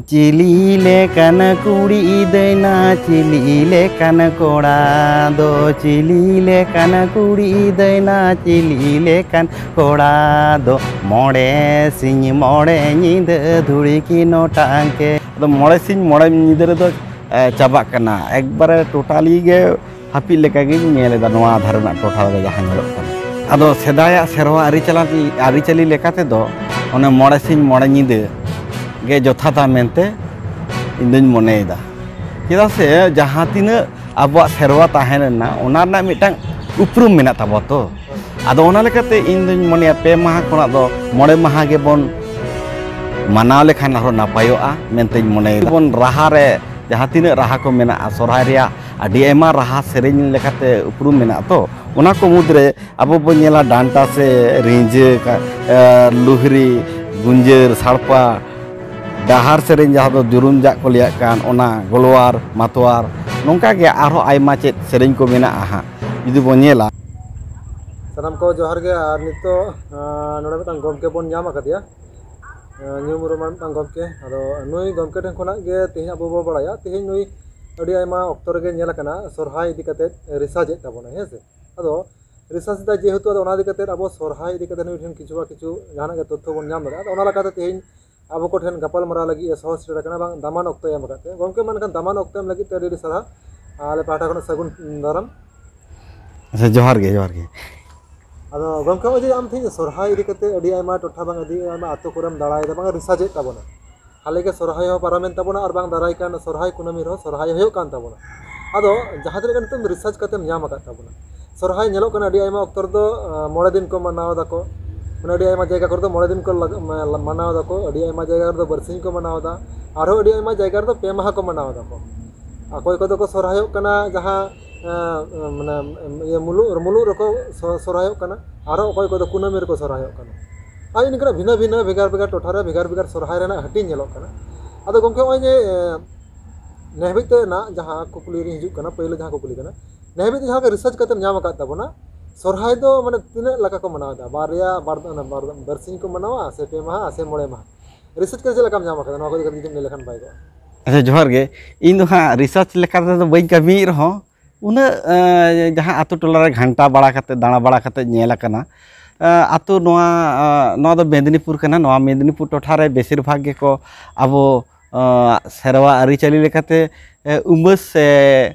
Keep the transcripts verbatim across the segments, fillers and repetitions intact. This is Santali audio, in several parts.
ᱪᱤᱞᱤ ᱞᱮᱠᱟᱱ ᱠᱩᱲᱤ ᱫᱟᱹᱭᱱᱟ, ᱪᱤᱞᱤ ᱞᱮᱠᱟᱱ ᱠᱚᱲᱟ ᱫᱚ, ᱪᱤᱞᱤ ᱞᱮᱠᱟᱱ ᱠᱩᱲᱤ ᱫᱟᱹᱭᱱᱟ, ᱪᱤᱞᱤ ᱞᱮᱠᱟᱱ ᱠᱚᱲᱟ ᱫᱚ, ᱢᱚᱬᱮ ᱥᱤᱧ ᱢᱚᱬᱮ ᱧᱤᱫᱟᱹ ᱫᱷᱩᱲᱤ ᱠᱤᱱ ᱚᱴᱟᱝ ᱠᱮᱫ᱾ ᱟᱫᱚ ᱢᱚᱬᱮ ᱥᱤᱧ ᱢᱚᱬᱮ ᱧᱤᱫᱟᱹ ᱨᱮᱫᱚ, ᱮ, ᱪᱟᱵᱟᱜ ᱠᱟᱱᱟ, ᱮᱠᱵᱟᱨᱮ totally ᱜᱮ ᱦᱟᱹᱯᱤᱫ ᱞᱮᱠᱟᱜᱤᱧ ᱧᱮᱞ ᱮᱫᱟ ᱱᱚᱣᱟ ᱫᱷᱟᱨᱮ ᱨᱮᱱᱟᱜ ᱴᱚᱴᱷᱟ ᱨᱮᱫᱚ ᱡᱟᱦᱟᱸ ᱧᱮᱞᱚᱜ ᱠᱟᱱᱟ᱾ ᱟᱫᱚ ᱥᱮᱫᱟᱭᱟᱜ ᱥᱮᱨᱣᱟ ᱟᱹᱨᱤᱪᱟᱞᱟᱱ, ᱟᱹᱨᱤᱪᱟᱹᱞᱤ ᱞᱮᱠᱟ ᱛᱮᱫᱚ ᱚᱱᱮ ᱢᱚᱬᱮ ᱥᱤᱧ ᱢᱚᱬᱮ ᱧᱤᱫᱟᱹ ᱜᱮ ᱡᱚᱛᱷᱟᱛᱟ ᱢᱮᱱᱛᱮ ᱤᱧ ᱫᱩᱧ ᱢᱚᱱᱮᱭᱮᱫᱟ᱾ ᱪᱮᱫᱟᱜ ᱥᱮ ᱡᱟᱦᱟᱸ ᱛᱤᱱᱟᱹᱜ ᱟᱵᱚᱣᱟᱜ ᱥᱮᱨᱣᱟ ᱛᱟᱦᱮᱸ ᱞᱮᱱᱟ, ᱚᱱᱟ ᱨᱮᱱᱟᱜ ᱢᱤᱫᱴᱟᱝ ᱩᱯᱨᱩᱢ ᱢᱮᱱᱟᱜ ᱛᱟᱵᱚᱱᱟ ᱛᱚ᱾ ᱟᱫᱚ ᱚᱱᱟ ᱞᱮᱠᱟᱛᱮ ᱤᱧ ᱫᱩᱧ ᱢᱚᱱᱮᱭᱟ, ᱯᱮ ᱢᱟᱦᱟ ᱠᱷᱚᱱᱟᱜ ᱫᱚ ᱢᱚᱬᱮ ᱢᱟᱦᱟ ᱜᱮᱵᱚᱱ ᱢᱟᱱᱟᱣ ᱞᱮᱠᱷᱟᱱ ᱟᱨᱦᱚᱸ ᱱᱟᱯᱟᱭᱚᱜᱼᱟ ᱢᱮᱱᱛᱮᱧ ᱢᱚᱱᱮᱭᱮᱫᱟ᱾ ᱵᱚᱱ ᱨᱟᱦᱟ ᱨᱮ ᱡᱟᱦᱟᱸ ᱛᱤᱱᱟᱹᱜ ᱨᱟᱦᱟ ᱠᱚ ᱢᱮᱱᱟᱜᱼᱟ, ᱥᱚᱨᱦᱟᱭ ᱨᱮᱭᱟᱜ ᱟᱹᱰᱤ ᱟᱭᱢᱟ ᱨᱟᱦᱟ ᱥᱮᱨᱮᱧ ᱞᱮᱠᱟᱛᱮ ᱩᱯᱨᱩᱢ ᱢᱮᱱᱟᱜᱼᱟ ᱛᱚ᱾ ᱚᱱᱟ ᱠᱚ ᱢᱩᱫᱽᱨᱮ ᱟᱵᱚ ᱵᱚᱱ ᱧᱮᱞᱟ ᱰᱟᱱᱴᱟ ᱥᱮ ᱨᱤᱸᱡᱟᱹ, ᱠᱟ-, ᱮ, ᱞᱩᱦᱨᱤ, ᱜᱩᱸᱡᱟᱹᱨ, ᱥᱟᱲᱯᱟ, ᱰᱟᱦᱟᱨ ᱥᱮᱨᱮᱧ ᱡᱟᱦᱟᱸ ᱫᱚ ᱡᱩᱨᱩᱢ ᱡᱟᱜ ᱠᱚ ᱞᱟᱹᱭᱟᱜ ᱠᱟᱱ, ᱚᱱᱟ ᱜᱳᱞᱣᱟᱨ, ᱢᱟᱛᱣᱟᱨ, ᱱᱚᱝᱠᱟ ᱜᱮ ᱟᱨᱦᱚᱸ ᱟᱭᱢᱟ ᱪᱮᱫ ᱥᱮᱨᱮᱧ ᱠᱚ ᱢᱮᱱᱟᱜᱼᱟ ᱦᱟᱸᱜ, ᱡᱩᱫᱤ ᱵᱚᱱ ᱧᱮᱞᱟ᱾ ᱥᱟᱱᱟᱢ ᱠᱚ ᱡᱚᱦᱟᱨ ᱜᱮ᱾ ᱟᱨ ᱱᱤᱛᱚᱜ, ᱟᱸ, ᱱᱚᱰᱮ ᱢᱤᱫᱴᱟᱝ ᱜᱚᱢᱠᱮ ᱵᱚᱱ ᱧᱟᱢ ᱟᱠᱟᱫᱮᱭᱟ, ᱟᱸ, ᱧᱩᱢ ᱩᱨᱩᱢᱟᱱ ᱢᱤᱫᱴᱟᱝ ᱜᱚᱢᱠᱮ᱾ ᱟᱫᱚ ᱱᱩᱭ ᱜᱚᱢᱠᱮ ᱴᱷᱮᱱ ᱠᱷᱚᱱᱟᱜ ᱜᱮ ᱛᱮᱦᱮᱧ ᱟᱵᱚ ᱵᱚ ᱵᱟᱲᱟᱭᱟ, ᱛᱮᱦᱮᱧ ᱱᱩᱭ ᱟᱹᱰᱤ ᱟᱭᱢᱟ ᱚᱠᱛᱚ ᱨᱮᱜᱮ ᱧᱮᱞ ᱟᱠᱟᱱᱟ ᱥᱚᱨᱦᱟᱭ ᱤᱫᱤ ᱠᱟᱛᱮᱫ ᱨᱤᱥᱟᱨᱪ ᱮᱫ ᱛᱟᱵᱚᱱᱟᱭ, ᱦᱮᱸ ᱥᱮ᱾ ᱟᱫᱚ ᱨᱤᱥᱟᱨᱪ ᱮᱫᱟ ᱡᱮᱦᱮᱛᱩ, ᱟᱫᱚ ᱚᱱᱟ ᱤᱫᱤ ᱠᱟᱛᱮᱫ ᱟᱵᱚ ᱥᱚᱨᱦᱟᱭ ᱤᱫᱤ ᱠᱟᱛᱮᱫ ᱱᱩᱭ ᱴᱷᱮᱱ ᱠᱤᱪᱷᱩ ᱵᱟ ᱠᱤᱪᱷᱩ ᱡᱟᱦᱟᱱᱟᱜ ᱜᱮ ᱛᱚᱛᱛᱷᱚ ᱵᱚᱱ ᱧᱟᱢ ᱫᱟᱲᱮᱭᱟᱜᱼᱟ᱾ ᱟᱫᱚ ᱚᱱᱟ ᱞᱮᱠᱟᱛᱮ ᱛᱮᱦᱮᱧ ᱟᱵᱚ ᱠᱚᱴᱷᱮᱱ ᱜᱟᱯᱟᱞᱢᱟᱨᱟᱣ ᱞᱟᱹᱜᱤᱫ ᱮ ᱥᱚᱦᱚᱡ ᱥᱮᱴᱮᱨ ᱟᱠᱟᱱᱟ, ᱵᱟᱝ ᱫᱟᱢᱟᱱ ᱚᱠᱛᱚᱭ ᱮᱢ ᱟᱠᱟᱫ ᱛᱮ᱾ ᱜᱚᱢᱠᱮ, ᱢᱟ ᱮᱱᱠᱷᱟᱱ ᱫᱟᱢᱟᱱ ᱚᱠᱛᱚ ᱮᱢ ᱞᱟᱹᱜᱤᱫ ᱛᱮ ᱟᱹᱰᱤ ᱟᱹᱰᱤ ᱥᱟᱨᱦᱟᱣ᱾ ᱟᱞᱮ ᱯᱟᱦᱴᱟ ᱠᱷᱚᱱᱟᱜ ᱥᱟᱹᱜᱩᱱ ᱫᱟᱨᱟᱢ᱾ ᱟᱪᱪᱷᱟ, ᱡᱚᱦᱟᱨ ᱜᱮ, ᱡᱚᱦᱟᱨ ᱜᱮ᱾ ᱟᱫᱚ ᱜᱚᱢᱠᱮ, ᱱᱚᱜᱼᱚᱭ ᱡᱮ ᱟᱢ ᱛᱮᱦᱮᱧ ᱥᱚᱨᱦᱟᱭ ᱤᱫᱤ ᱠᱟᱛᱮ ᱟᱹᱰᱤ ᱟᱭᱢᱟ ᱴᱚᱴᱷᱟ, ᱵᱟᱝ ᱟᱹᱰᱤ ᱟᱭᱢᱟ ᱟᱛᱳ ᱠᱚᱨᱮᱢ ᱫᱟᱬᱟᱭᱮᱫᱟ, ᱵᱟᱝ ᱨᱤᱥᱟᱨᱪ ᱮᱫ ᱛᱟᱵᱚᱱᱟ, ᱦᱟᱞᱮ ᱜᱮ ᱥᱚᱨᱦᱟᱭ ᱦᱚᱸ ᱯᱟᱨᱚᱢᱮᱱ ᱛᱟᱵᱚᱱᱟ ᱟᱨ ᱵᱟᱝ ᱫᱟᱨᱟᱭ ᱠᱟᱱ ᱥᱚᱨᱦᱟᱭ ᱠᱩᱱᱟᱹᱢᱤ ᱨᱮᱦᱚᱸ ᱥᱚᱨᱦᱟᱭ ᱦᱩᱭᱩᱜ ᱠᱟᱱ ᱛᱟᱵᱚᱱᱟ᱾ ᱟᱫᱚ ᱡᱟᱦᱟᱸ ᱛᱤᱱᱟᱹᱜ ᱜᱟᱱ ᱱᱤᱛᱚᱜ ᱨᱤᱥᱟᱨᱪ ᱠᱟᱛᱮᱢ ᱧᱟᱢ ᱟᱠᱟᱫ ᱛᱟᱵᱚᱱᱟ, ᱥᱚᱨᱦᱟᱭ ᱧᱮᱞᱚᱜ ᱠᱟᱱᱟ ᱟᱹᱰᱤ ᱟᱭᱢᱟ ᱚᱠᱛᱚ ᱨᱮᱫᱚ, ᱟᱸ, ᱢᱚᱬᱮ ᱫᱤᱱ ᱠᱚ ᱢᱟᱱᱟᱣ ᱫᱟᱠᱚ, ᱢᱟᱱᱮ ᱟᱹᱰᱤ ᱟᱭᱢᱟ ᱡᱟᱭᱜᱟ ᱠᱚᱨᱮ ᱫᱚ ᱢᱚᱬᱮ ᱫᱤᱱ ᱠᱚ ᱞᱟᱜ-, ᱢᱟ-, ᱢᱟᱱᱟᱣ ᱫᱟᱠᱚ, ᱟᱹᱰᱤ ᱟᱭᱢᱟ ᱡᱟᱭᱜᱟ ᱨᱮᱫᱚ ᱵᱟᱨᱥᱤᱧ ᱠᱚ ᱢᱟᱱᱟᱣ ᱮᱫᱟ, ᱟᱨᱦᱚᱸ ᱟᱹᱰᱤ ᱟᱭᱢᱟ ᱡᱟᱭᱜᱟ ᱨᱮᱫᱚ ᱯᱮ ᱢᱟᱦᱟ ᱠᱚ ᱢᱟᱱᱟᱣ ᱫᱟᱠᱚ᱾ ᱚᱠᱚᱭ ᱠᱚᱫᱚ ᱠᱚ ᱥᱚᱨᱦᱟᱭᱚᱜ ᱠᱟᱱᱟ ᱡᱟᱦᱟᱸ, ᱮᱸ, ᱢᱟᱱᱮ, ᱤᱭᱟᱹ, ᱢᱩᱞᱩᱜ, ᱢᱩᱞᱩᱜ ᱨᱮᱠᱚ ᱥᱚ-, ᱥᱚᱨᱦᱟᱭᱚᱜ ᱠᱟᱱᱟ, ᱟᱨᱦᱚᱸ ᱚᱠᱚᱭ ᱠᱚᱫᱚ ᱠᱩᱱᱟᱹᱢᱤ ᱨᱮᱠᱚ ᱥᱚᱨᱦᱟᱭᱚᱜ ᱠᱟᱱᱟ᱾ ᱟᱨ ᱤᱱᱠᱟᱹᱱᱟᱜ ᱵᱷᱤᱱᱟᱹ ᱵᱷᱤᱱᱟᱹ, ᱵᱷᱮᱜᱟᱨ ᱵᱷᱮᱜᱟᱨ ᱴᱚᱴᱷᱟ ᱨᱮ ᱵᱷᱮᱜᱟᱨ ᱵᱷᱮᱜᱟᱨ ᱥᱚᱨᱦᱟᱭ ᱨᱮᱱᱟᱜ ᱦᱟᱹᱴᱤᱧ ᱧᱮᱞᱚᱜ ᱠᱟᱱᱟ᱾ ᱟᱫᱚ ᱜᱚᱢᱠᱮ, ᱱᱚᱜᱼᱚᱭ ᱡᱮ, ᱮᱸ, ᱱᱮ ᱦᱟᱹᱵᱤᱡ ᱛᱮ ᱨᱮᱱᱟᱜ ᱡᱟᱦᱟᱸ ᱠᱩᱠᱞᱤ ᱨᱮ ᱦᱤᱡᱩᱜ ᱠᱟᱱᱟ, ᱯᱳᱭᱞᱳ ᱡᱟᱦᱟᱸ ᱠᱩᱠᱞᱤ ᱠᱟᱱᱟ, ᱱᱮ ᱦᱟᱹᱵᱤᱡ ᱛᱮ ᱡᱟᱦᱟᱸ ᱞᱮᱠᱟ ᱨᱤᱥᱟᱨᱪ ᱠᱟᱛᱮᱢ ᱧᱟᱢ ᱟᱠᱟᱫ ᱛᱟᱵᱚᱱᱟ, ᱥᱚᱨᱦᱟᱭ ᱫᱚ ᱢᱟᱱᱮ ᱛᱤᱱᱟᱹᱜ ᱞᱮᱠᱟ ᱠᱚ ᱢᱟᱱᱟᱣ ᱮᱫᱟ? ᱵᱟᱨᱭᱟ, ᱵᱟᱨ, ᱚᱱᱟ ᱵᱟᱨ, ᱵᱟᱨᱥᱤᱧ ᱠᱚ ᱢᱟᱱᱟᱣᱟ ᱥᱮ ᱯᱮ ᱢᱟᱦᱟ ᱥᱮ ᱢᱚᱬᱮ ᱢᱟᱦᱟ? ᱨᱤᱥᱟᱨᱪ ᱠᱟᱛᱮ ᱪᱮᱫ ᱞᱮᱠᱟᱢ ᱧᱟᱢ ᱟᱠᱟᱫᱟ ᱱᱚᱣᱟ ᱠᱚ ᱤᱫᱤ ᱠᱟᱛᱮ ᱡᱩᱫᱤᱢ ᱞᱟᱹᱭ ᱞᱮᱠᱷᱟᱱ ᱵᱷᱟᱜᱮ ᱠᱚᱜᱼᱟ᱾ ᱟᱪᱪᱷᱟ, ᱡᱚᱦᱟᱨ ᱜᱮ᱾ ᱤᱧ ᱫᱚ ᱦᱟᱸᱜ ᱨᱤᱥᱟᱨᱪ ᱞᱮᱠᱟ ᱛᱮᱫᱚ ᱵᱟᱹᱧ ᱠᱟᱹᱢᱤᱭᱮᱫ ᱨᱮᱦᱚᱸ, ᱩᱱᱟᱹᱜ ᱮᱸ, ᱡᱟᱦᱟᱸ ᱟᱛᱳ ᱴᱚᱞᱟ ᱨᱮ ᱜᱷᱟᱱᱴᱟ ᱵᱟᱲᱟ ᱠᱟᱛᱮ, ᱫᱟᱬᱟ ᱵᱟᱲᱟ ᱠᱟᱛᱮ ᱧᱮᱞ ᱟᱠᱟᱱᱟ᱾ ᱮᱸ, ᱟᱛᱳ ᱱᱚᱣᱟ, ᱮᱸ, ᱱᱚᱣᱟ ᱫᱚ ᱢᱮᱫᱽᱱᱤᱯᱩᱨ ᱠᱟᱱᱟ᱾ ᱱᱚᱣᱟ ᱢᱮᱫᱽᱱᱤᱯᱩᱨ ᱴᱚᱴᱷᱟ ᱨᱮ ᱵᱮᱥᱤᱨ ᱵᱷᱟᱜᱽ ᱜᱮᱠᱚ ᱟᱵᱚ, ᱮᱸ, ᱥᱮᱨᱣᱟ ᱟᱹᱨᱤᱪᱟᱹᱞᱤ ᱞᱮᱠᱟᱛᱮ, ᱮᱸ, ᱩᱢᱟᱹᱥ ᱥᱮ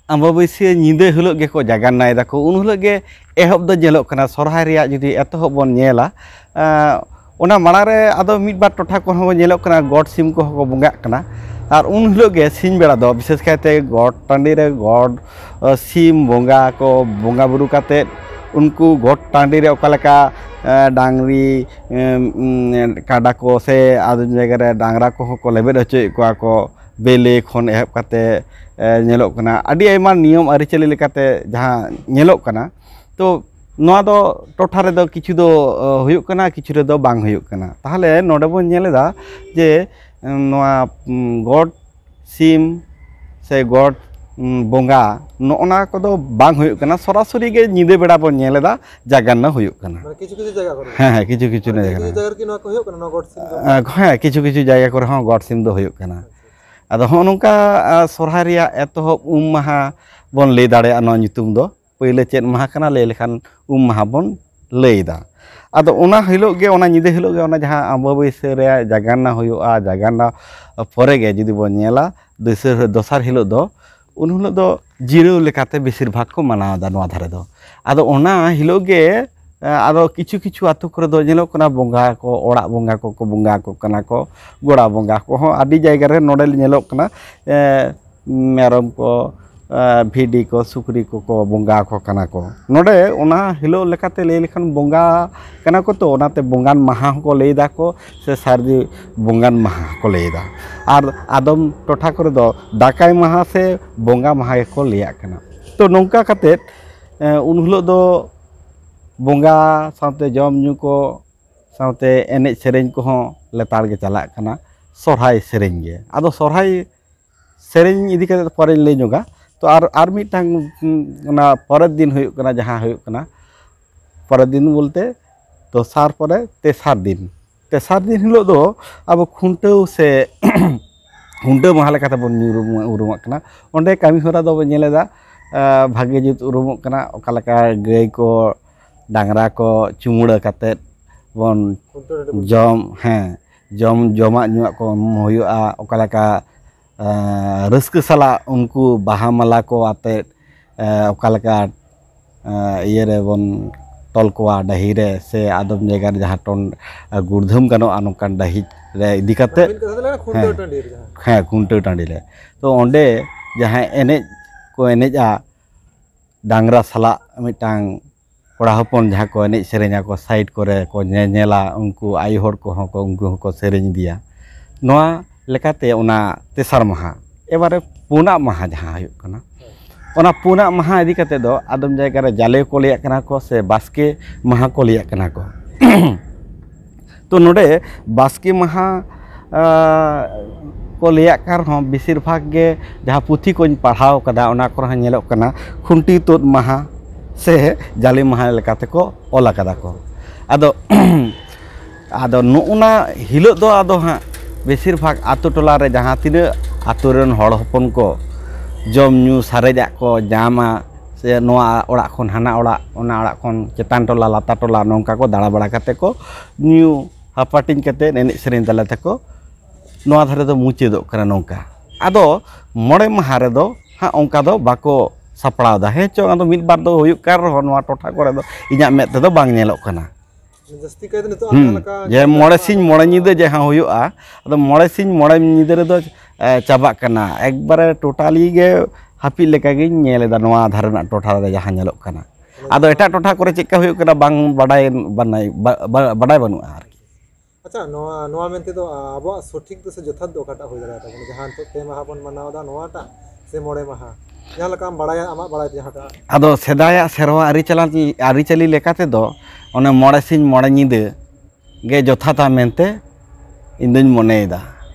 ᱟᱢᱵᱟᱵᱟᱹᱥᱭᱟᱹ ᱧᱤᱫᱟᱹ ᱦᱤᱞᱳᱜ ᱜᱮᱠᱚ ᱡᱟᱜᱟᱱᱱᱟᱭ ᱫᱟᱠᱚ᱾ ᱩᱱ ᱦᱤᱞᱳᱜ ᱜᱮ ᱮᱦᱚᱵ ᱫᱚ ᱧᱮᱞᱚᱜ ᱠᱟᱱᱟ᱾ ᱥᱚᱨᱦᱟᱭ ᱨᱮᱭᱟᱜ ᱡᱩᱫᱤ ᱮᱛᱚᱦᱚᱵ ᱵᱚᱱ ᱧᱮᱞᱟ, ᱮᱸ, ᱚᱱᱟ ᱢᱟᱲᱟᱝ ᱨᱮ ᱟᱫᱚ ᱢᱤᱫ ᱵᱟᱨ ᱴᱚᱴᱷᱟ ᱠᱚᱨᱮ ᱦᱚᱸ ᱧᱮᱞᱚᱜ ᱠᱟᱱᱟ, ᱜᱚᱰ ᱥᱤᱢ ᱠᱚᱦᱚᱸ ᱠᱚ ᱵᱚᱸᱜᱟᱜ ᱠᱟᱱᱟ᱾ ᱟᱨ ᱩᱱ ᱦᱤᱞᱳᱜ ᱜᱮ ᱥᱤᱧ ᱵᱮᱲᱟ ᱫᱚ ᱵᱤᱥᱮᱥ ᱠᱟᱭᱛᱮ ᱜᱚᱰ ᱴᱟᱺᱰᱤ ᱨᱮ ᱜᱚᱰ, ᱮᱸ, ᱥᱤᱢ ᱵᱚᱸᱜᱟ ᱠᱚ ᱵᱚᱸᱜᱟ ᱵᱩᱨᱩ ᱠᱟᱛᱮᱫ ᱩᱱᱠᱩ ᱜᱚᱰ ᱴᱟᱺᱰᱤ ᱨᱮ ᱚᱠᱟ ᱞᱮᱠᱟ, ᱮᱸ, ᱰᱟᱝᱨᱤ, ᱮᱸ, ᱩᱸ, ᱠᱟᱰᱟ ᱠᱚ ᱥᱮ ᱟᱫᱚᱢ ᱡᱟᱭᱜᱟ ᱨᱮ ᱰᱟᱝᱨᱟ ᱠᱚᱦᱚᱸ ᱠᱚ ᱞᱮᱵᱮᱫ ᱦᱚᱪᱚᱭᱮᱫ ᱠᱚᱣᱟ ᱠᱚ, ᱵᱮᱞᱮ ᱠᱷᱚᱱ ᱮᱦᱚᱵ ᱠᱟᱛᱮ, ᱮ, ᱧᱮᱞᱚᱜ ᱠᱟᱱᱟ ᱟᱹᱰᱤ ᱟᱭᱢᱟ ᱱᱤᱭᱚᱢ ᱟᱹᱨᱤᱪᱟᱹᱞᱤ ᱞᱮᱠᱟᱛᱮ ᱡᱟᱦᱟᱸ ᱧᱮᱞᱚᱜ ᱠᱟᱱᱟ᱾ ᱛᱚ ᱱᱚᱣᱟ ᱫᱚ ᱴᱚᱴᱷᱟ ᱨᱮᱫᱚ ᱠᱤᱪᱷᱩ ᱫᱚ, ᱮ, ᱦᱩᱭᱩᱜ ᱠᱟᱱᱟ, ᱠᱤᱪᱷᱩ ᱨᱮᱫᱚ ᱵᱟᱝ ᱦᱩᱭᱩᱜ ᱠᱟᱱᱟ᱾ ᱛᱟᱦᱚᱞᱮ ᱱᱚᱰᱮ ᱵᱚᱱ ᱧᱮᱞ ᱮᱫᱟ ᱡᱮ, ᱮ, ᱱᱚᱣᱟ, ᱩᱢ, ᱜᱚᱰ ᱥᱤᱢ ᱥᱮ ᱜᱚᱰ, ᱩᱢ, ᱵᱚᱸᱜᱟ, ᱱᱚᱜᱼᱚ ᱱᱟ ᱠᱚᱫᱚ ᱵᱟᱝ ᱦᱩᱭᱩᱜ ᱠᱟᱱᱟ᱾ ᱥᱚᱨᱟᱥᱚᱨᱤ ᱜᱮ ᱧᱤᱫᱟᱹ ᱵᱮᱲᱟ ᱵᱚᱱ ᱧᱮᱞ ᱮᱫᱟ, ᱡᱟᱜᱟᱱᱱᱟ ᱦᱩᱭᱩᱜ ᱠᱟᱱᱟ᱾ ᱢᱟᱱᱮ ᱠᱤᱪᱷᱩ ᱠᱤᱪᱷᱩ ᱡᱟᱭᱜᱟ ᱠᱚᱨᱮ᱾ ᱦᱮᱸ, ᱦᱮᱸ, ᱠᱤᱪᱷᱩ ᱠᱤᱪᱷᱩ ᱢᱟᱱᱮ ᱡᱟᱭᱜᱟ ᱠᱤᱪᱷᱩ ᱠᱚᱨᱮ᱾ ᱠᱤᱪᱷᱩ ᱡᱟᱭᱜᱟ ᱨᱮ ᱠᱤ ᱱᱚᱣᱟ ᱠᱚ ᱦᱩᱭᱩᱜ ᱠᱟᱱᱟ, ᱱᱚᱣᱟ ᱜᱚᱰ ᱥᱤᱢ ᱫᱚ? ᱮ, ᱦᱮᱸ, ᱠᱤᱪᱷᱩ ᱠᱤᱪᱷᱩ ᱡᱟᱭᱜᱟ ᱠᱚᱨᱮ ᱦᱚᱸ ᱜᱚᱰ ᱥᱤᱢ ᱫᱚ ᱦᱩᱭᱩᱜ ᱠᱟᱱᱟ᱾ ᱟᱪᱪᱷᱟ, ᱟᱪᱪᱷᱟ᱾ ᱟᱫᱚ ᱦᱚᱸᱜᱼᱚ ᱱᱚᱝᱠᱟ, ᱟ, ᱥᱚᱨᱦᱟᱭ ᱨᱮᱭᱟᱜ ᱮᱛᱚᱦᱚᱵ ᱩᱢ ᱢᱟᱦᱟ ᱵᱚᱱ ᱞᱟᱹᱭ ᱫᱟᱲᱮᱭᱟᱜᱼᱟ ᱱᱚᱣᱟ ᱧᱩᱛᱩᱢ ᱫᱚ᱾ ᱯᱟᱹᱭᱞᱟᱹ ᱪᱮᱫ ᱢᱟᱦᱟ ᱠᱟᱱᱟ ᱞᱟᱹᱭ ᱞᱮᱠᱷᱟᱱ ᱩᱢ ᱢᱟᱦᱟ ᱵᱚᱱ ᱞᱟᱹᱭ ᱮᱫᱟ᱾ ᱟᱫᱚ ᱚᱱᱟ ᱦᱤᱞᱳᱜ ᱜᱮ, ᱚᱱᱟ ᱧᱤᱫᱟᱹ ᱦᱤᱞᱳᱜ ᱜᱮ ᱚᱱᱟ ᱡᱟᱦᱟᱸ ᱟᱢᱵᱟᱵᱟᱹᱥᱭᱟᱹ ᱨᱮᱭᱟᱜ ᱡᱟᱜᱟᱱᱱᱟ ᱦᱩᱭᱩᱜᱼᱟ, ᱡᱟᱜᱟᱱᱱᱟ ᱯᱚᱨᱮ ᱜᱮ ᱡᱩᱫᱤ ᱵᱚᱱ ᱧᱮᱞᱟ, ᱫᱚᱥᱟᱨ, ᱫᱚᱥᱟᱨ ᱦᱤᱞᱳᱜ ᱫᱚ, ᱩᱱ ᱦᱤᱞᱳᱜ ᱫᱚ ᱡᱤᱨᱟᱹᱣ ᱞᱮᱠᱟᱛᱮ ᱵᱮᱥᱤᱨ ᱵᱷᱟᱜᱽ ᱠᱚ ᱢᱟᱱᱟᱣ ᱮᱫᱟ ᱱᱚᱣᱟ ᱫᱷᱟᱨᱮ ᱫᱚ᱾ ᱟᱫᱚ ᱚᱱᱟ ᱦᱤᱞᱳᱜ ᱜᱮ, ᱮ, ᱟᱫᱚ ᱠᱤᱪᱷᱩ ᱠᱤᱪᱷᱩ ᱟᱹᱛᱩ ᱠᱚᱨᱮ ᱫᱚ ᱧᱮᱞᱚᱜ ᱠᱟᱱᱟ, ᱵᱚᱸᱜᱟ ᱠᱚ, ᱚᱲᱟᱜ ᱵᱚᱸᱜᱟ ᱠᱚᱠᱚ ᱵᱚᱸᱜᱟ ᱟᱠᱚ ᱠᱟᱱᱟ ᱠᱚ, ᱜᱚᱲᱟ ᱵᱚᱸᱜᱟ ᱠᱚᱦᱚᱸ ᱟᱹᱰᱤ ᱡᱟᱭᱜᱟ ᱨᱮ ᱱᱚᱰᱮ ᱧᱮᱞᱚᱜ ᱠᱟᱱᱟ, ᱮ, ᱢᱮᱨᱚᱢ ᱠᱚ, ᱮ, ᱵᱷᱤᱰᱤ ᱠᱚ, ᱥᱩᱠᱨᱤ ᱠᱚᱠᱚ ᱵᱚᱸᱜᱟ ᱟᱠᱚ ᱠᱟᱱᱟ ᱠᱚ᱾ ᱱᱚᱰᱮ ᱚᱱᱟ ᱦᱤᱞᱳᱜ ᱞᱮᱠᱟᱛᱮ ᱞᱟᱹᱭ ᱞᱮᱠᱷᱟᱱ ᱵᱚᱸᱜᱟ ᱠᱟᱱᱟ ᱠᱚ, ᱛᱚ ᱚᱱᱟᱛᱮ ᱵᱚᱸᱜᱟᱱ ᱢᱟᱦᱟ ᱦᱚᱸᱠᱚ ᱞᱟᱹᱭ ᱫᱟ ᱠᱚ, ᱥᱮ ᱥᱟᱹᱨᱫᱤ ᱵᱚᱸᱜᱟᱱ ᱢᱟᱦᱟ ᱦᱚᱸᱠᱚ ᱞᱟᱹᱭ ᱫᱟ᱾ ᱟᱨ ᱟᱫᱚᱢ ᱴᱚᱴᱷᱟ ᱠᱚᱨᱮ ᱫᱚ ᱫᱟᱠᱟᱭ ᱢᱟᱦᱟ ᱥᱮ ᱵᱚᱸᱜᱟ ᱢᱟᱦᱟ ᱜᱮᱠᱚ ᱞᱟᱹᱭᱟᱜ ᱠᱟᱱᱟ᱾ ᱛᱚ ᱱᱚᱝᱠᱟ ᱠᱟᱛᱮᱫ, ᱮ, ᱩᱱ ᱦᱤᱞᱳᱜ ᱫᱚ ᱵᱚᱸᱜᱟ ᱥᱟᱶᱛᱮ ᱡᱚᱢ ᱧᱩ ᱠᱚ ᱥᱟᱶᱛᱮ ᱮᱱᱮᱡ ᱥᱮᱨᱮᱧ ᱠᱚᱦᱚᱸ ᱞᱮᱛᱟᱲ ᱜᱮ ᱪᱟᱞᱟᱜ ᱠᱟᱱᱟ᱾ ᱥᱚᱨᱦᱟᱭ ᱥᱮᱨᱮᱧ ᱜᱮ, ᱟᱫᱚ ᱥᱚᱨᱦᱟᱭ ᱥᱮᱨᱮᱧ ᱤᱫᱤ ᱠᱟᱛᱮ ᱯᱚᱨᱮᱧ ᱞᱟᱹᱭ ᱧᱚᱜᱟ᱾ ᱛᱚ ᱟᱨ, ᱟᱨ ᱢᱤᱫᱴᱟᱝ, ᱩᱸ, ᱚᱱᱟ ᱯᱚᱨᱮᱨ ᱫᱤᱱ ᱦᱩᱭᱩᱜ ᱠᱟᱱᱟ, ᱡᱟᱦᱟᱸ ᱦᱩᱭᱩᱜ ᱠᱟᱱᱟ ᱯᱚᱨᱮᱨ ᱫᱤᱱ ᱵᱚᱞᱛᱮ ᱫᱚᱥᱟᱨ ᱯᱚᱨᱮ ᱛᱮᱥᱟᱨ ᱫᱤᱱ, ᱛᱮᱥᱟᱨ ᱫᱤᱱ ᱦᱤᱞᱳᱜ ᱫᱚ ᱟᱵᱚ ᱠᱷᱩᱱᱴᱟᱹᱣ ᱥᱮ ᱠᱷᱩᱱᱴᱟᱹᱣ ᱢᱟᱦᱟ ᱞᱮᱠᱟᱛᱮ ᱵᱚᱱ ᱧᱩᱨᱩᱢ-, ᱩᱨᱩᱢᱚᱜ ᱠᱟᱱᱟ᱾ ᱚᱸᱰᱮ ᱠᱟᱹᱢᱤ ᱦᱚᱨᱟ ᱫᱚ ᱵᱚᱱ ᱧᱮᱞ ᱮᱫᱟ, ᱟ, ᱵᱷᱟᱜᱮ ᱡᱩᱛ ᱩᱨᱩᱢᱚᱜ ᱠᱟᱱᱟ᱾ ᱚᱠᱟ ᱞᱮᱠᱟ ᱜᱟᱹᱭ ᱠᱚ, ᱰᱟᱝᱨᱟ ᱠᱚ ᱪᱩᱢᱲᱟᱹ ᱠᱟᱛᱮᱫ ᱵᱚᱱ ᱠᱷᱩᱱᱴᱟᱹᱣ ᱴᱟᱺᱰᱤ ᱵᱚᱱ ᱡᱚᱢ, ᱦᱮᱸ, ᱡᱚᱢ, ᱡᱚᱢᱟᱜ ᱧᱩᱣᱟᱜ ᱠᱚ ᱮᱢ ᱦᱩᱭᱩᱜᱼᱟ᱾ ᱚᱠᱟ ᱞᱮᱠᱟ, ᱟ, ᱨᱟᱹᱥᱠᱟᱹ ᱥᱟᱞᱟᱜ ᱩᱱᱠᱩ ᱵᱟᱦᱟ ᱢᱟᱞᱟ ᱠᱚ ᱟᱛᱮᱫ, ᱟ, ᱚᱠᱟ ᱞᱮᱠᱟ, ᱟ, ᱤᱭᱟᱹ ᱨᱮᱵᱚᱱ ᱛᱚᱞ ᱠᱚᱣᱟ ᱰᱟᱹᱦᱤ ᱨᱮ, ᱥᱮ ᱟᱫᱚᱢ ᱡᱟᱭᱜᱟ ᱨᱮ ᱡᱟᱦᱟᱸ ᱴᱚᱱ-, ᱟ, ᱜᱩᱲᱫᱷᱟᱹᱢ ᱜᱟᱱᱚᱜᱼᱟ, ᱱᱚᱝᱠᱟᱱ ᱰᱟᱹᱦᱤ ᱨᱮ ᱤᱫᱤ ᱠᱟᱛᱮᱫ, ᱢᱤᱫ ᱠᱟᱛᱷᱟ ᱛᱮ ᱞᱟᱹᱭ ᱞᱮᱠᱷᱟᱱ ᱠᱷᱩᱱᱴᱟᱹᱣ ᱦᱮᱸ, ᱴᱟᱺᱰᱤ ᱨᱮ ᱡᱟᱦᱟᱸ᱾ ᱦᱮᱸ, ᱠᱷᱩᱱᱴᱟᱹᱣ ᱴᱟᱺᱰᱤ ᱨᱮ᱾ ᱛᱚ, ᱚᱸᱰᱮ ᱡᱟᱦᱟᱸᱭ ᱮᱱᱮᱡ ᱠᱚ ᱮᱱᱮᱡᱼᱟ, ᱰᱟᱝᱨᱟ ᱥᱟᱞᱟᱜ ᱢᱤᱫᱴᱟᱝ ᱠᱚᱲᱟ ᱦᱚᱯᱚᱱ ᱡᱟᱦᱟᱸ ᱠᱚ ᱮᱱᱮᱡ ᱥᱮᱨᱮᱧᱟ ᱠᱚ, ᱥᱟᱭᱤᱰ ᱠᱚᱨᱮ ᱠᱚ ᱧᱮᱧᱮᱞᱟ, ᱩᱱᱠᱩ ᱟᱭᱳ ᱦᱚᱲ ᱠᱚᱦᱚᱸ ᱠᱚ, ᱩᱱᱠᱩ ᱦᱚᱸᱠᱚ ᱥᱮᱨᱮᱧ ᱤᱫᱤᱭᱟ᱾ ᱱᱚᱣᱟ ᱞᱮᱠᱟᱛᱮ ᱚᱱᱟ ᱛᱮᱥᱟᱨ ᱢᱟᱦᱟ, ᱮᱵᱟᱨᱮ ᱯᱩᱱᱟᱜ ᱢᱟᱦᱟ ᱡᱟᱦᱟᱸ ᱦᱩᱭᱩᱜ ᱠᱟᱱᱟ, ᱚᱱᱟ ᱯᱩᱱᱟᱜ ᱢᱟᱦᱟ ᱤᱫᱤ ᱠᱟᱛᱮ ᱫᱚ ᱟᱫᱚᱢ ᱡᱟᱭᱜᱟ ᱨᱮ ᱡᱟᱞᱮ ᱠᱚ ᱞᱟᱹᱭᱟᱜ ᱠᱟᱱᱟ ᱠᱚ ᱥᱮ ᱵᱟᱥᱠᱮ ᱢᱟᱦᱟ ᱠᱚ ᱞᱟᱹᱭᱟᱜ ᱠᱟᱱᱟ ᱠᱚ᱾ ᱛᱚ, ᱱᱚᱰᱮ ᱵᱟᱥᱠᱮ ᱢᱟᱦᱟ, ᱟ, ᱠᱚ ᱞᱟᱹᱭᱟᱜ ᱠᱟᱱ ᱨᱮᱦᱚᱸ, ᱵᱮᱥᱤᱨ ᱵᱷᱟᱜᱽ ᱜᱮ ᱡᱟᱦᱟᱸ ᱯᱩᱛᱷᱤ ᱠᱚᱧ ᱯᱟᱲᱦᱟᱣ ᱠᱟᱫᱟ, ᱚᱱᱟ ᱠᱚᱨᱮ ᱦᱚᱸ ᱧᱮᱞᱚᱜ ᱠᱟᱱᱟ ᱠᱷᱩᱱᱴᱤ ᱛᱩᱫ ᱢᱟᱦᱟ ᱥᱮ ᱡᱟᱞᱮ ᱢᱟᱦᱟ ᱞᱮᱠᱟ ᱛᱮᱠᱚ ᱚᱞ ᱟᱠᱟᱫᱟ ᱠᱚ᱾ ᱟᱫᱚ, ᱟᱫᱚ ᱱᱚᱜᱼᱚᱱᱟ ᱦᱤᱞᱳᱜ ᱫᱚ ᱟᱫᱚ ᱦᱟᱸᱜ ᱵᱮᱥᱤᱨ ᱵᱷᱟᱜᱽ ᱟᱛᱳ ᱴᱚᱞᱟ ᱨᱮ ᱡᱟᱦᱟᱸ ᱛᱤᱱᱟᱹᱜ ᱟᱛᱳ ᱨᱮᱱ ᱦᱚᱲ ᱦᱚᱯᱚᱱ ᱠᱚ ᱡᱚᱢ ᱧᱩ ᱥᱟᱨᱮᱡᱟᱜ ᱠᱚ ᱧᱟᱢᱟ, ᱥᱮ ᱱᱚᱣᱟ ᱚᱲᱟᱜ ᱠᱷᱚᱱ ᱦᱟᱱᱟ ᱚᱲᱟᱜ, ᱚᱱᱟ ᱚᱲᱟᱜ ᱠᱷᱚᱱ ᱪᱮᱛᱟᱱ ᱴᱚᱞᱟ, ᱞᱟᱛᱟᱨ ᱴᱚᱞᱟ, ᱱᱚᱝᱠᱟ ᱠᱚ ᱫᱟᱬᱟ ᱵᱟᱲᱟ ᱠᱟᱛᱮ ᱠᱚ ᱧᱩ ᱦᱟᱯᱟᱴᱤᱧ ᱠᱟᱛᱮ, ᱮᱱᱮᱡ ᱥᱮᱨᱮᱧ ᱛᱟᱞᱟ ᱛᱮᱠᱚ ᱱᱚᱣᱟ ᱫᱷᱟᱨᱮ ᱫᱚ ᱢᱩᱪᱟᱹᱫᱚᱜ ᱠᱟᱱᱟ᱾ ᱱᱚᱝᱠᱟ ᱟᱫᱚ ᱢᱚᱬᱮ ᱢᱟᱦᱟ ᱨᱮᱫᱚ ᱦᱟᱸᱜ ᱚᱱᱠᱟ ᱫᱚ ᱵᱟᱠᱚ ᱥᱟᱯᱲᱟᱣ ᱮᱫᱟ᱾ ᱦᱮᱸ ᱪᱚᱝ, ᱟᱫᱚ ᱢᱤᱫ ᱵᱟᱨ ᱫᱚ ᱦᱩᱭᱩᱜ ᱠᱟᱱ ᱨᱮᱦᱚᱸ, ᱱᱚᱣᱟ ᱴᱚᱴᱷᱟ ᱠᱚᱨᱮ ᱫᱚ ᱤᱧᱟᱹᱜ ᱢᱮᱫ ᱛᱮᱫᱚ ᱵᱟᱝ ᱧᱮᱞᱚᱜ ᱠᱟᱱᱟ᱾ ᱡᱟᱹᱥᱛᱤ ᱠᱟᱭᱛᱮ ᱱᱤᱛᱚᱜ ᱦᱩᱸ, ᱡᱟᱦᱟᱸ ᱞᱮᱠᱟ ᱡᱮ ᱧᱮᱞᱚᱜ ᱢᱚᱬᱮ ᱠᱟᱱᱟ, ᱥᱤᱧ ᱢᱚᱬᱮ ᱧᱤᱫᱟᱹ ᱡᱟᱦᱟᱸ ᱦᱩᱭᱩᱜᱼᱟ, ᱟᱫᱚ ᱢᱚᱬᱮ ᱥᱤᱧ ᱢᱚᱬᱮ ᱧᱤᱫᱟᱹ ᱨᱮᱫᱚ, ᱮ, ᱪᱟᱵᱟᱜ ᱠᱟᱱᱟ᱾ ᱮᱠᱵᱟᱨᱮ ᱴᱳᱴᱟᱞᱤ ᱜᱮ ᱦᱟᱹᱯᱤᱫ ᱞᱮᱠᱟᱜᱤᱧ ᱧᱮᱞ ᱮᱫᱟ ᱱᱚᱣᱟ ᱫᱷᱟᱨᱮ ᱨᱮᱱᱟᱜ ᱴᱚᱴᱷᱟ ᱨᱮ ᱡᱟᱦᱟᱸ ᱧᱮᱞᱚᱜ ᱠᱟᱱᱟ᱾ ᱟᱫᱚ ᱮᱴᱟᱜ ᱴᱚᱴᱷᱟ ᱠᱚᱨᱮ ᱪᱮᱫᱠᱟ ᱦᱩᱭᱩᱜ ᱠᱟᱱᱟ ᱵᱟᱝ ᱵᱟᱰᱟᱭ, ᱵᱟᱱᱟᱭ-, ᱵᱟ-, ᱵᱟ-, ᱵᱟᱰᱟᱭ ᱵᱟᱹᱱᱩᱜᱼᱟ ᱟᱨᱠᱤ᱾ ᱟᱪᱪᱷᱟ, ᱱᱚᱣᱟ, ᱱᱚᱣᱟ ᱢᱮᱱᱛᱮ ᱫᱚ, ᱟ, ᱟᱵᱚᱣᱟᱜ ᱥᱚᱴᱷᱤᱠ ᱫᱚ ᱥᱮ ᱡᱚᱛᱷᱟᱛ ᱫᱚ ᱚᱠᱟᱴᱟᱜ ᱦᱩᱭ ᱫᱟᱲᱮᱭᱟᱜ ᱛᱟᱵᱚᱱᱟ? ᱡᱟᱦᱟᱸ ᱱᱤᱛᱚᱜ ᱯᱮ ᱢᱟᱦᱟ ᱵᱚᱱ ᱢᱟᱱᱟᱣ ᱮᱫᱟ, ᱱᱚᱣᱟᱴᱟᱜ ᱥᱮ ᱢᱚᱬᱮ ᱢᱟᱦᱟ? ᱡᱟᱦᱟᱸ ᱞᱮᱠᱟᱢ ᱵᱟᱲᱟᱭᱟ, ᱟᱢᱟᱜ ᱵᱟᱲᱟᱭ ᱛᱮ ᱡᱟᱦᱟᱸᱴᱟᱜ᱾ ᱟᱫᱚ ᱥᱮᱫᱟᱭᱟᱜ ᱥᱮᱨᱣᱟ ᱟᱹᱨᱤᱪᱟᱞᱟᱝ-, ᱟᱹᱨᱤᱪᱟᱹᱞᱤ ᱞᱮᱠᱟ ᱛᱮᱫᱚ ᱚᱱᱮ ᱢᱚᱬᱮ ᱥᱤᱧ ᱢᱚᱬᱮ ᱧᱤᱫᱟᱹ ᱜᱮ ᱡᱚᱛᱷᱟᱛᱟ ᱢᱮᱱᱛᱮ ᱤᱧ ᱫᱩᱧ ᱢᱚᱱᱮᱭᱮᱫᱟ᱾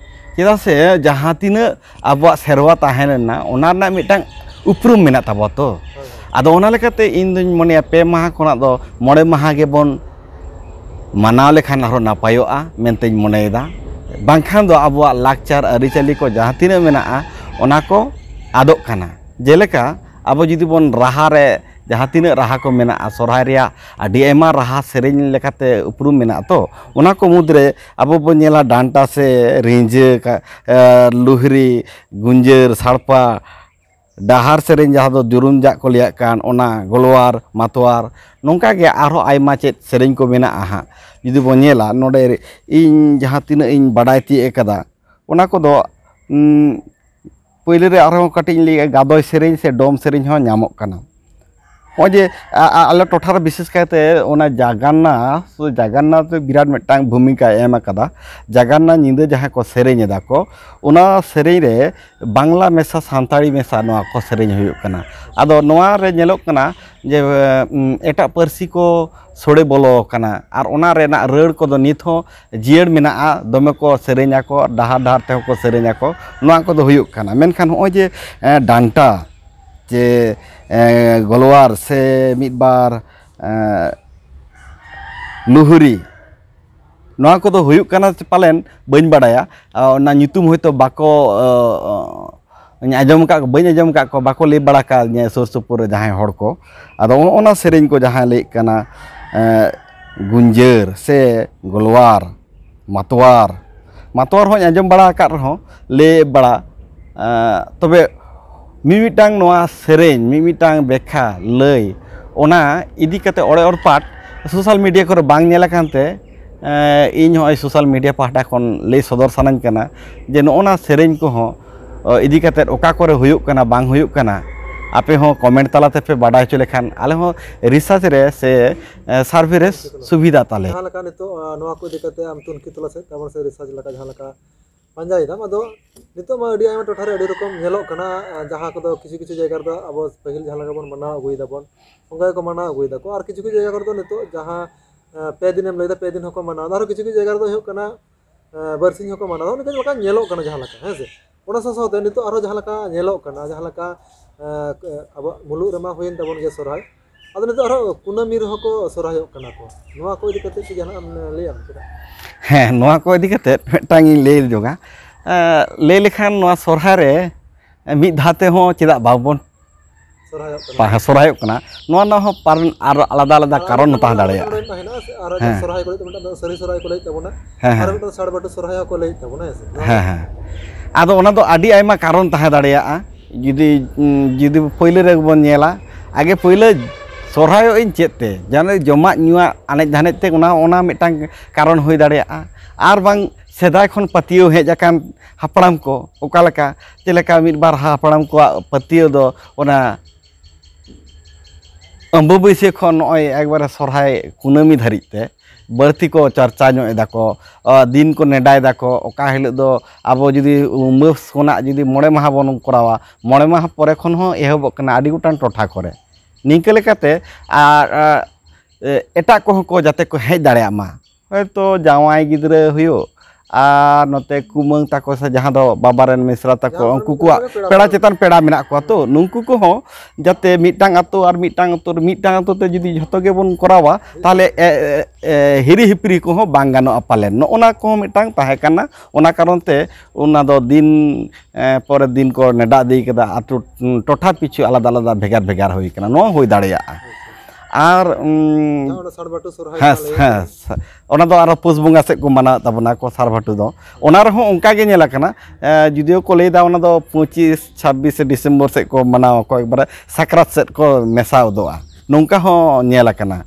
ᱪᱮᱫᱟᱜ ᱥᱮ ᱡᱟᱦᱟᱸ ᱛᱤᱱᱟᱹᱜ ᱟᱵᱚᱣᱟᱜ ᱥᱮᱨᱣᱟ ᱛᱟᱦᱮᱸ ᱞᱮᱱᱟ, ᱚᱱᱟ ᱨᱮᱱᱟᱜ ᱢᱤᱫᱴᱟᱝ ᱩᱯᱨᱩᱢ ᱢᱮᱱᱟᱜ ᱛᱟᱵᱚᱣᱟ ᱛᱚ᱾ ᱦᱳᱭ, ᱦᱳᱭ᱾ ᱟᱫᱚ ᱚᱱᱟ ᱞᱮᱠᱟᱛᱮ ᱤᱧ ᱫᱩᱧ ᱢᱚᱱᱮᱭᱟ ᱯᱮ ᱢᱟᱦᱟ ᱠᱷᱚᱱᱟᱜ ᱫᱚ ᱢᱚᱬᱮ ᱢᱟᱦᱟ ᱜᱮᱵᱚᱱ ᱢᱟᱱᱟᱣ ᱞᱮᱠᱷᱟᱱ ᱟᱨᱦᱚᱸ ᱱᱟᱯᱟᱭᱚᱜᱼᱟ ᱢᱮᱱᱛᱮᱧ ᱢᱚᱱᱮᱭᱮᱫᱟ᱾ ᱵᱟᱝᱠᱷᱟᱱ ᱫᱚ ᱟᱵᱚᱣᱟᱜ ᱞᱟᱠᱪᱟᱨ ᱟᱹᱨᱤᱪᱟᱹᱞᱤ ᱠᱚ ᱡᱟᱦᱟᱸ ᱛᱤᱱᱟᱹᱜ ᱢᱮᱱᱟᱜᱼᱟ, ᱚᱱᱟ ᱠᱚ ᱟᱫᱚᱜ ᱠᱟᱱᱟ᱾ ᱡᱮᱞᱮᱠᱟ, ᱟᱵᱚ ᱡᱩᱫᱤ ᱵᱚᱱ ᱨᱟᱦᱟ ᱨᱮ, ᱡᱟᱦᱟᱸ ᱛᱤᱱᱟᱹᱜ ᱨᱟᱦᱟ ᱠᱚ ᱢᱮᱱᱟᱜᱼᱟ, ᱥᱚᱨᱦᱟᱭ ᱨᱮᱭᱟᱜ ᱟᱹᱰᱤ ᱟᱭᱢᱟ ᱨᱟᱦᱟ ᱥᱮᱨᱮᱧ ᱞᱮᱠᱟᱛᱮ ᱩᱯᱨᱩᱢ ᱢᱮᱱᱟᱜᱼᱟ᱾ ᱛᱚ, ᱚᱱᱟ ᱠᱚ ᱢᱩᱫᱽᱨᱮ ᱟᱵᱚ ᱵᱚᱱ ᱧᱮᱞᱟ, ᱰᱟᱱᱴᱟ ᱥᱮ ᱨᱤᱸᱡᱟᱹ, ᱠᱟ-, ᱮ, ᱞᱩᱦᱨᱤ, ᱜᱩᱧᱡᱟᱹᱨ, ᱥᱟᱲᱯᱟ, ᱰᱟᱦᱟᱨ ᱥᱮᱨᱮᱧ, ᱡᱟᱦᱟᱸ ᱫᱚ ᱡᱩᱨᱩᱢ ᱡᱟᱜ ᱠᱚ ᱞᱟᱹᱭᱟᱜ ᱠᱟᱱ, ᱚᱱᱟ ᱜᱳᱞᱣᱟᱨ, ᱢᱟᱛᱣᱟᱨ, ᱱᱚᱝᱠᱟ ᱜᱮ ᱟᱨᱦᱚᱸ ᱟᱭᱢᱟ ᱪᱮᱫ ᱥᱮᱨᱮᱧ ᱠᱚ ᱢᱮᱱᱟᱜᱼᱟ ᱦᱟᱸᱜ᱾ ᱡᱩᱫᱤ ᱵᱚᱱ ᱧᱮᱞᱟ, ᱱᱚᱰᱮ ᱤᱧ ᱡᱟᱦᱟᱸ ᱛᱤᱱᱟᱹᱜ ᱤᱧ ᱵᱟᱰᱟᱭ ᱛᱤᱭᱳᱜ ᱟᱠᱟᱫᱟ, ᱚᱱᱟ ᱠᱚᱫᱚ, ᱩᱢ, ᱯᱳᱭᱞᱳ ᱨᱮ ᱟᱨᱦᱚᱸ ᱠᱟᱹᱴᱤᱡ ᱤᱧ ᱞᱟᱹᱭᱟ, ᱜᱟᱫᱚᱭ ᱥᱮᱨᱮᱧ ᱥᱮ ᱰᱚᱢ ᱥᱮᱨᱮᱧ ᱦᱚᱸ ᱧᱟᱢᱚᱜ ᱠᱟᱱᱟ᱾ ᱱᱚᱜᱼᱚᱭ ᱡᱮ, ᱟ-, ᱟ-, ᱟᱞᱮ ᱴᱚᱴᱷᱟ ᱨᱮ ᱵᱤᱥᱮᱥ ᱠᱟᱭᱛᱮ ᱚᱱᱟ ᱡᱟᱜᱟᱱᱱᱟ, ᱥᱮ ᱡᱟᱜᱟᱱᱱᱟ ᱫᱚ ᱵᱤᱨᱟᱴ ᱢᱤᱫᱴᱟᱝ ᱵᱷᱩᱢᱤᱠᱟᱭ ᱮᱢ ᱟᱠᱟᱫᱟ᱾ ᱡᱟᱜᱟᱱᱱᱟ ᱧᱤᱫᱟᱹ ᱡᱟᱦᱟᱸ ᱠᱚ ᱥᱮᱨᱮᱧ ᱮᱫᱟ ᱠᱚ, ᱚᱱᱟ ᱥᱮᱨᱮᱧ ᱨᱮ ᱵᱟᱝᱞᱟ ᱢᱮᱥᱟ, ᱥᱟᱱᱛᱟᱲᱤ ᱢᱮᱥᱟ ᱱᱚᱣᱟ ᱠᱚ ᱥᱮᱨᱮᱧ ᱦᱩᱭᱩᱜ ᱠᱟᱱᱟ᱾ ᱟᱫᱚ ᱱᱚᱣᱟ ᱨᱮ ᱧᱮᱞᱚᱜ ᱠᱟᱱᱟ ᱡᱮ, ᱩᱢ, ᱮᱴᱟᱜ ᱯᱟᱹᱨᱥᱤ ᱠᱚ ᱥᱚᱲᱮ ᱵᱚᱞᱚ ᱟᱠᱟᱱᱟ, ᱟᱨ ᱚᱱᱟ ᱨᱮᱱᱟᱜ ᱨᱟᱹᱲ ᱠᱚᱫᱚ ᱱᱤᱛ ᱦᱚᱸ ᱡᱤᱭᱟᱹᱲ ᱢᱮᱱᱟᱜᱼᱟ᱾ ᱫᱚᱢᱮ ᱠᱚ ᱥᱮᱨᱮᱧ ᱟᱠᱚ, ᱰᱟᱦᱟᱨ ᱰᱟᱦᱟᱨ ᱛᱮᱦᱚᱸ ᱠᱚ ᱥᱮᱨᱮᱧ ᱟᱠᱚ, ᱱᱚᱣᱟ ᱠᱚᱫᱚ ᱦᱩᱭᱩᱜ ᱠᱟᱱᱟ᱾ ᱢᱮᱱᱠᱷᱟᱱ ᱱᱚᱜᱼᱚᱭ ᱡᱮ, ᱮ, ᱰᱟᱱᱴᱟ, ᱡᱮ, ᱮ, ᱜᱳᱞᱣᱟᱨ ᱥᱮ ᱢᱤᱫ ᱵᱟᱨ, ᱮ, ᱞᱩᱦᱨᱤ, ᱱᱚᱣᱟ ᱠᱚᱫᱚ ᱦᱩᱭᱩᱜ ᱠᱟᱱᱟ ᱪᱮ ᱯᱟᱞᱮᱱ, ᱵᱟᱹᱧ ᱵᱟᱰᱟᱭᱟ᱾ ᱟ, ᱚᱱᱟ ᱧᱩᱛᱩᱢ ᱦᱚᱭᱛᱳ ᱵᱟᱠᱚ, ᱟ, ᱟ, ᱟᱸᱡᱚᱢ ᱟᱠᱟᱫ, ᱵᱟᱹᱧ ᱟᱸᱡᱚᱢ ᱟᱠᱟᱫ ᱠᱚᱣᱟ, ᱵᱟᱠᱚ ᱞᱟᱹᱭ ᱵᱟᱲᱟ ᱠᱟᱣᱫᱤᱧᱟ ᱥᱩᱨ ᱥᱩᱯᱩᱨ ᱨᱮ ᱡᱟᱦᱟᱸᱭ ᱦᱚᱲ ᱠᱚ᱾ ᱟᱫᱚ ᱚᱱᱟ ᱥᱮᱨᱮᱧ ᱠᱚ ᱡᱟᱦᱟᱸᱭ ᱞᱟᱹᱭᱮᱫ ᱠᱟᱱᱟ, ᱮ, ᱜᱩᱧᱡᱟᱹᱨ ᱥᱮ ᱜᱳᱞᱣᱟᱨ, ᱢᱟᱛᱣᱟᱨ, ᱢᱟᱛᱣᱟᱨ ᱦᱚᱸᱧ ᱟᱸᱡᱚᱢ ᱵᱟᱲᱟ ᱟᱠᱟᱫ ᱨᱮᱦᱚᱸ, ᱞᱟᱹᱭ ᱵᱟᱲᱟ, ᱮ, ᱛᱚᱵᱮ ᱢᱤᱢᱤᱫᱴᱟᱝ ᱱᱚᱣᱟ ᱥᱮᱨᱮᱧ, ᱢᱤᱢᱤᱫᱴᱟᱝ ᱵᱮᱠᱷᱟ ᱞᱟᱹᱭ, ᱚᱱᱟ ᱤᱫᱤ ᱠᱟᱛᱮ ᱚᱲᱮ ᱚᱲᱯᱟᱴ social media ᱠᱚᱨᱮ ᱵᱟᱝ ᱧᱮᱞ ᱟᱠᱟᱱ ᱛᱮ, ᱮ, ᱤᱧ ᱦᱚᱸᱜᱼᱚᱭ social media ᱯᱟᱦᱴᱟ ᱠᱷᱚᱱ ᱞᱟᱹᱭ ᱥᱚᱫᱚᱨ ᱥᱟᱱᱟᱧ ᱠᱟᱱᱟ ᱡᱮ, ᱱᱚᱜᱼᱚ ᱱᱟ ᱥᱮᱨᱮᱧ ᱠᱚᱦᱚᱸ, ᱚ, ᱤᱫᱤ ᱠᱟᱛᱮ ᱚᱠᱟ ᱠᱚᱨᱮ ᱦᱩᱭᱩᱜ ᱠᱟᱱᱟ, ᱵᱟᱝ ᱦᱩᱭᱩᱜ ᱠᱟᱱᱟ, ᱟᱯᱮ ᱦᱚᱸ comment ᱛᱟᱞᱟ ᱛᱮᱯᱮ ᱵᱟᱰᱟᱭ ᱦᱚᱪᱚ ᱞᱮᱠᱷᱟᱱ ᱟᱞᱮ ᱦᱚᱸ research ᱨᱮ ᱥᱮ, ᱮ, survey ᱨᱮ ᱥᱩᱵᱤᱫᱷᱟ ᱛᱟᱞᱮ᱾ ᱡᱟᱦᱟᱸ ᱞᱮᱠᱟ ᱱᱤᱛᱚᱜ, ᱟ, ᱱᱚᱣᱟ ᱠᱚ ᱤᱫᱤ ᱠᱟᱛᱮ ᱟᱢ ᱛᱩᱱᱠᱷᱤ ᱛᱚᱞᱟᱥ ᱮᱫ ᱛᱟᱵᱚᱱ ᱥᱮ research ᱞᱮᱠᱟ ᱡᱟᱦᱟᱸ ᱞᱮᱠᱟ ᱯᱟᱸᱡᱟᱭᱮᱫᱟᱢ, ᱟᱫᱚ ᱱᱤᱛᱚᱜ ᱢᱟ ᱟᱹᱰᱤ ᱟᱭᱢᱟ ᱴᱚᱴᱷᱟ ᱨᱮ ᱟᱹᱰᱤ ᱨᱚᱠᱚᱢ ᱧᱮᱞᱚᱜ ᱠᱟᱱᱟ, ᱟ, ᱡᱟᱦᱟᱸ ᱠᱚᱫᱚ ᱠᱤᱪᱷᱩ ᱠᱤᱪᱷᱩ ᱡᱟᱭᱜᱟ ᱨᱮᱫᱚ ᱟᱵᱚ ᱯᱟᱹᱦᱤᱞ ᱡᱟᱦᱟᱸ ᱞᱮᱠᱟ ᱵᱚᱱ ᱢᱟᱱᱟᱣ ᱟᱹᱜᱩᱭᱮᱫᱟ ᱵᱚᱱ, ᱚᱱᱠᱟ ᱜᱮᱠᱚ ᱢᱟᱱᱟᱣ ᱟᱹᱜᱩᱭᱮᱫᱟ ᱠᱚ᱾ ᱟᱨ ᱠᱤᱪᱷᱩ ᱠᱤᱪᱷᱩ ᱡᱟᱭᱜᱟ ᱠᱚᱨᱮ ᱫᱚ ᱱᱤᱛᱚᱜ ᱡᱟᱦᱟᱸ, ᱟ, ᱯᱮ ᱫᱤᱱᱮᱢ ᱞᱟᱹᱭᱫᱟ, ᱯᱮ ᱫᱤᱱ ᱦᱚᱸᱠᱚ ᱢᱟᱱᱟᱣ ᱮᱫᱟ, ᱟᱨᱦᱚᱸ ᱠᱤᱪᱷᱩ ᱠᱤᱪᱷᱩ ᱡᱟᱭᱜᱟ ᱨᱮᱫᱚ ᱦᱩᱭᱩᱜ ᱠᱟᱱᱟ, ᱟ, ᱵᱟᱨᱥᱤᱧ ᱦᱚᱸᱠᱚ ᱢᱟᱱᱟᱣ ᱮᱫᱟ, ᱚᱱᱠᱟ ᱧᱮᱞᱚᱜ ᱠᱟᱱᱟ ᱡᱟᱦᱟᱸ ᱞᱮᱠᱟ, ᱦᱮᱸ ᱥᱮ᱾ ᱚᱱᱟ ᱥᱟᱶ ᱥᱟᱶᱛᱮ ᱱᱤᱛᱚᱜ ᱟᱨᱦᱚᱸ ᱡᱟᱦᱟᱸ ᱞᱮᱠᱟ ᱧᱮᱞᱚᱜ ᱠᱟᱱᱟ, ᱡᱟᱦᱟᱸ ᱞᱮᱠᱟ, ᱟ, ᱟᱵᱚᱣᱟᱜ ᱢᱩᱞᱩᱜ ᱨᱮᱢᱟ ᱦᱩᱭᱮᱱ ᱛᱟᱵᱚᱱ ᱜᱮ ᱥᱚᱨᱦᱟᱭ, ᱟᱫᱚ ᱱᱤᱛᱚᱜ ᱟᱨᱦᱚᱸ ᱠᱩᱱᱟᱹᱢᱤ ᱨᱮᱦᱚᱸ ᱠᱚ ᱥᱚᱨᱦᱟᱭᱚᱜ ᱠᱟᱱᱟ ᱠᱚ, ᱱᱚᱣᱟ ᱠᱚ ᱤᱫᱤ ᱠᱟᱛᱮ ᱠᱤ ᱡᱟᱦᱟᱱᱟᱜ ᱮᱢ ᱞᱟᱹᱭᱟ ᱪᱮᱫᱟᱜ? ᱦᱮᱸ, ᱱᱚᱣᱟ ᱠᱚ ᱤᱫᱤ ᱠᱟᱛᱮ ᱢᱤᱫᱴᱟᱝ ᱤᱧ ᱞᱟᱹᱭ ᱡᱚᱝᱟ᱾ ᱞᱟᱹᱭ ᱞᱮᱠᱷᱟᱱ ᱱᱚᱣᱟ ᱥᱚᱨᱦᱟᱭ ᱨᱮ ᱢᱤᱫ ᱫᱷᱟᱣ ᱛᱮᱦᱚᱸ ᱪᱮᱫᱟᱜ ᱵᱟᱵᱚᱱ ᱥᱚᱨᱦᱟᱭᱚᱜ ᱠᱟᱱᱟ᱾ ᱥᱚᱨᱦᱟᱭᱚᱜ ᱠᱟᱱᱟ? ᱱᱚᱣᱟ ᱨᱮᱱᱟᱜ ᱦᱚᱸ ᱯᱟᱨᱚᱱ ᱟᱨ ᱟᱞᱟᱫᱟ ᱟᱞᱟᱫᱟ ᱠᱟᱨᱚᱱ ᱦᱚᱸ ᱛᱟᱦᱮᱸ ᱫᱟᱲᱮᱭᱟᱜᱼᱟ᱾ ᱟᱨ ᱦᱮᱸ᱾ ᱥᱚᱨᱦᱟᱭ ᱠᱚ ᱞᱟᱹᱭ ᱛᱟᱵᱚᱱᱟ, ᱥᱟᱹᱨᱤ ᱥᱚᱨᱦᱟᱭ ᱠᱚ ᱞᱟᱹᱭ ᱛᱟᱵᱚᱱᱟ᱾ ᱦᱮᱸ, ᱟᱨ ᱦᱮᱸ᱾ ᱢᱤᱫᱴᱟᱝ ᱥᱟᱲᱵᱟᱴᱩ ᱥᱚᱨᱦᱟᱭ ᱦᱚᱸᱠᱚ ᱞᱟᱹᱭ ᱛᱟᱵᱚᱱᱟ, ᱦᱮᱸ ᱥᱮ? ᱦᱮᱸ, ᱦᱮᱸ᱾ ᱟᱫᱚ ᱚᱱᱟ ᱫᱚ ᱟᱹᱰᱤ ᱟᱭᱢᱟ ᱠᱟᱨᱚᱱ ᱛᱟᱦᱮᱸ ᱫᱟᱲᱮᱭᱟᱜᱼᱟ᱾ ᱡᱩᱫᱤ, ᱡᱩᱫᱤ ᱯᱳᱭᱞᱳ ᱨᱮᱜᱮ ᱵᱚᱱ ᱧᱮᱞᱟ, ᱟᱜᱮ ᱯᱳᱭᱞᱳ ᱥᱚᱨᱦᱟᱭᱚᱜ ᱤᱧ ᱪᱮᱫ ᱛᱮ? ᱡᱟᱦᱟᱸ ᱡᱚᱢᱟᱜ ᱧᱩᱣᱟᱜ ᱟᱱᱮᱡ ᱫᱷᱟᱱᱮᱡ ᱛᱮ, ᱚᱱᱟ, ᱚᱱᱟ ᱢᱤᱫᱴᱟᱝ ᱠᱟᱨᱚᱱ ᱦᱩᱭ ᱫᱟᱲᱮᱭᱟᱜᱼᱟ᱾ ᱟᱨ ᱵᱟᱝ ᱥᱮᱫᱟᱭ ᱠᱷᱚᱱ ᱯᱟᱹᱛᱭᱟᱹᱣ ᱦᱮᱡ ᱟᱠᱟᱱ ᱦᱟᱯᱲᱟᱢ ᱠᱚ ᱚᱠᱟ ᱞᱮᱠᱟ, ᱪᱮᱫ ᱞᱮᱠᱟ ᱢᱤᱫ ᱵᱟᱨ ᱦᱟᱯᱲᱟᱢ ᱠᱚᱣᱟᱜ ᱯᱟᱹᱛᱭᱟᱹᱣ ᱫᱚ ᱚᱱᱟ ᱟᱢᱵᱟᱵᱟᱹᱥᱭᱟᱹ ᱠᱷᱚᱱ ᱱᱚᱜᱼᱚᱭ ᱮᱠᱵᱟᱨᱮ ᱥᱚᱨᱦᱟᱭ ᱠᱩᱱᱟᱹᱢᱤ ᱫᱷᱟᱹᱨᱤᱡ ᱛᱮ ᱵᱟᱹᱲᱛᱤ ᱠᱚ ᱪᱟᱨᱪᱟ ᱧᱚᱜ ᱮᱫᱟ ᱠᱚ, ᱟ, ᱫᱤᱱ ᱠᱚ ᱱᱮᱰᱟᱭ ᱫᱟᱠᱚ᱾ ᱚᱠᱟ ᱦᱤᱞᱳᱜ ᱫᱚ ᱟᱵᱚ ᱡᱩᱫᱤ ᱩᱢᱟᱹᱥ ᱠᱷᱚᱱᱟᱜ ᱡᱩᱫᱤ ᱢᱚᱬᱮ ᱢᱟᱦᱟ ᱵᱚᱱ ᱠᱚᱨᱟᱣᱟ, ᱢᱚᱬᱮ ᱢᱟᱦᱟ ᱯᱚᱨᱮ ᱠᱷᱚᱱ ᱦᱚᱸ ᱮᱦᱚᱵᱚᱜ ᱠᱟᱱᱟ ᱟᱹᱰᱤ ᱜᱚᱴᱟᱝ ᱴᱚᱴᱷᱟ ᱠᱚᱨᱮ᱾ ᱱᱤᱝᱠᱟᱹ ᱞᱮᱠᱟᱛᱮ ᱟᱨ, ᱟ, ᱮ, ᱮᱴᱟᱜ ᱠᱚᱦᱚᱸ ᱠᱚ ᱡᱟᱛᱮ ᱠᱚ ᱦᱮᱡ ᱫᱟᱲᱮᱭᱟᱜ ᱢᱟ, ᱦᱚᱭᱛᱳ ᱡᱟᱶᱟᱭ ᱜᱤᱫᱽᱨᱟᱹ ᱦᱩᱭᱩᱜ, ᱟᱨ ᱱᱚᱛᱮ ᱠᱩᱢᱟᱹᱝ ᱛᱟᱠᱚ ᱥᱮ ᱡᱟᱦᱟᱸ ᱫᱚ ᱵᱟᱵᱟ ᱨᱮᱱ ᱢᱤᱥᱨᱟ ᱛᱟᱠᱚ, ᱡᱟᱦᱟᱸ ᱩᱱᱠᱩ ᱠᱚᱨᱮ ᱠᱚᱣᱟᱜ ᱯᱮᱲᱟ ᱯᱮᱲᱟ ᱯᱟᱹᱲᱦᱟᱹ᱾ ᱪᱮᱛᱟᱱ ᱯᱮᱲᱟ ᱢᱮᱱᱟᱜ ᱠᱚᱣᱟ ᱛᱚ, ᱱᱩᱝᱠᱩ ᱠᱚᱦᱚᱸ ᱡᱟᱛᱮ ᱢᱤᱫᱴᱟᱝ ᱟᱛᱳ ᱟᱨ ᱢᱤᱫᱴᱟᱝ ᱟᱛᱳ ᱨᱮ, ᱢᱤᱫᱴᱟᱝ ᱟᱛᱳ ᱛᱮ ᱡᱩᱫᱤ ᱡᱷᱚᱛᱚ ᱜᱮᱵᱚᱱ ᱠᱚᱨᱟᱣᱟ, ᱛᱟᱦᱚᱞᱮ, ᱮ, ᱮ, ᱮ, ᱦᱤᱨᱤ ᱦᱤᱯᱤᱨᱤ ᱠᱚᱦᱚᱸ ᱵᱟᱝ ᱜᱟᱱᱚᱜᱼᱟ ᱯᱟᱞᱮᱱ᱾ ᱱᱚᱜᱼᱚ ᱱᱟ ᱠᱚᱦᱚᱸ ᱢᱤᱫᱴᱟᱝ ᱛᱟᱦᱮᱸ ᱠᱟᱱᱟ᱾ ᱚᱱᱟ ᱠᱟᱨᱚᱱ ᱛᱮ ᱚᱱᱟ ᱫᱚ ᱫᱤᱱ, ᱮ, ᱯᱚᱨᱮ ᱫᱤᱱ ᱠᱚ ᱱᱮᱰᱟ ᱤᱫᱤ ᱠᱟᱫᱟ, ᱟᱛᱳ, ᱴᱚᱴᱷᱟ ᱯᱤᱪᱷᱩ ᱟᱞᱟᱫᱟ ᱟᱞᱟᱫᱟ ᱵᱷᱮᱜᱟᱨ ᱵᱷᱮᱜᱟᱨ ᱦᱩᱭ ᱠᱟᱱᱟ, ᱱᱚᱣᱟ ᱦᱩᱭ ᱫᱟᱲᱮᱭᱟᱜᱼᱟ᱾ ᱟᱨ, ᱩᱸ, ᱡᱟᱦᱟᱸ ᱚᱱᱟ ᱥᱟᱲᱵᱷᱟᱴᱩ ᱥᱚᱨᱦᱟᱭ ᱦᱮᱸ, ᱡᱟᱦᱟᱸ ᱞᱟᱹᱭ ᱦᱮᱸ, ᱦᱩᱭ ᱥᱟ-, ᱚᱱᱟ ᱫᱚ ᱟᱨᱚ ᱯᱩᱥ ᱵᱚᱸᱜᱟ ᱥᱮᱫ ᱠᱚ ᱢᱟᱱᱟᱣᱮᱫ ᱛᱟᱵᱚᱱᱟ ᱠᱚ ᱥᱟᱨᱵᱷᱟᱴᱩ ᱫᱚ᱾ ᱚᱱᱟ ᱨᱮᱦᱚᱸ ᱚᱱᱠᱟ ᱜᱮ ᱧᱮᱞ ᱟᱠᱟᱱᱟ, ᱮ, ᱡᱩᱫᱤᱭᱳ ᱠᱚ ᱞᱟᱹᱭᱫᱟ ᱚᱱᱟ ᱫᱚ ᱯᱚᱸᱪᱤᱥ ᱪᱷᱟᱵᱵᱤᱥ ᱰᱤᱥᱮᱢᱵᱚᱨ ᱥᱮᱫ ᱠᱚ ᱢᱟᱱᱟᱣ ᱟᱠᱚ, ᱮᱠᱵᱟᱨᱮ ᱥᱟᱠᱨᱟᱛ ᱥᱮᱫ ᱠᱚ ᱢᱮᱥᱟ ᱜᱚᱫᱚᱜᱼᱟ, ᱱᱚᱝᱠᱟ ᱦᱚᱸ ᱧᱮᱞ ᱟᱠᱟᱱᱟ᱾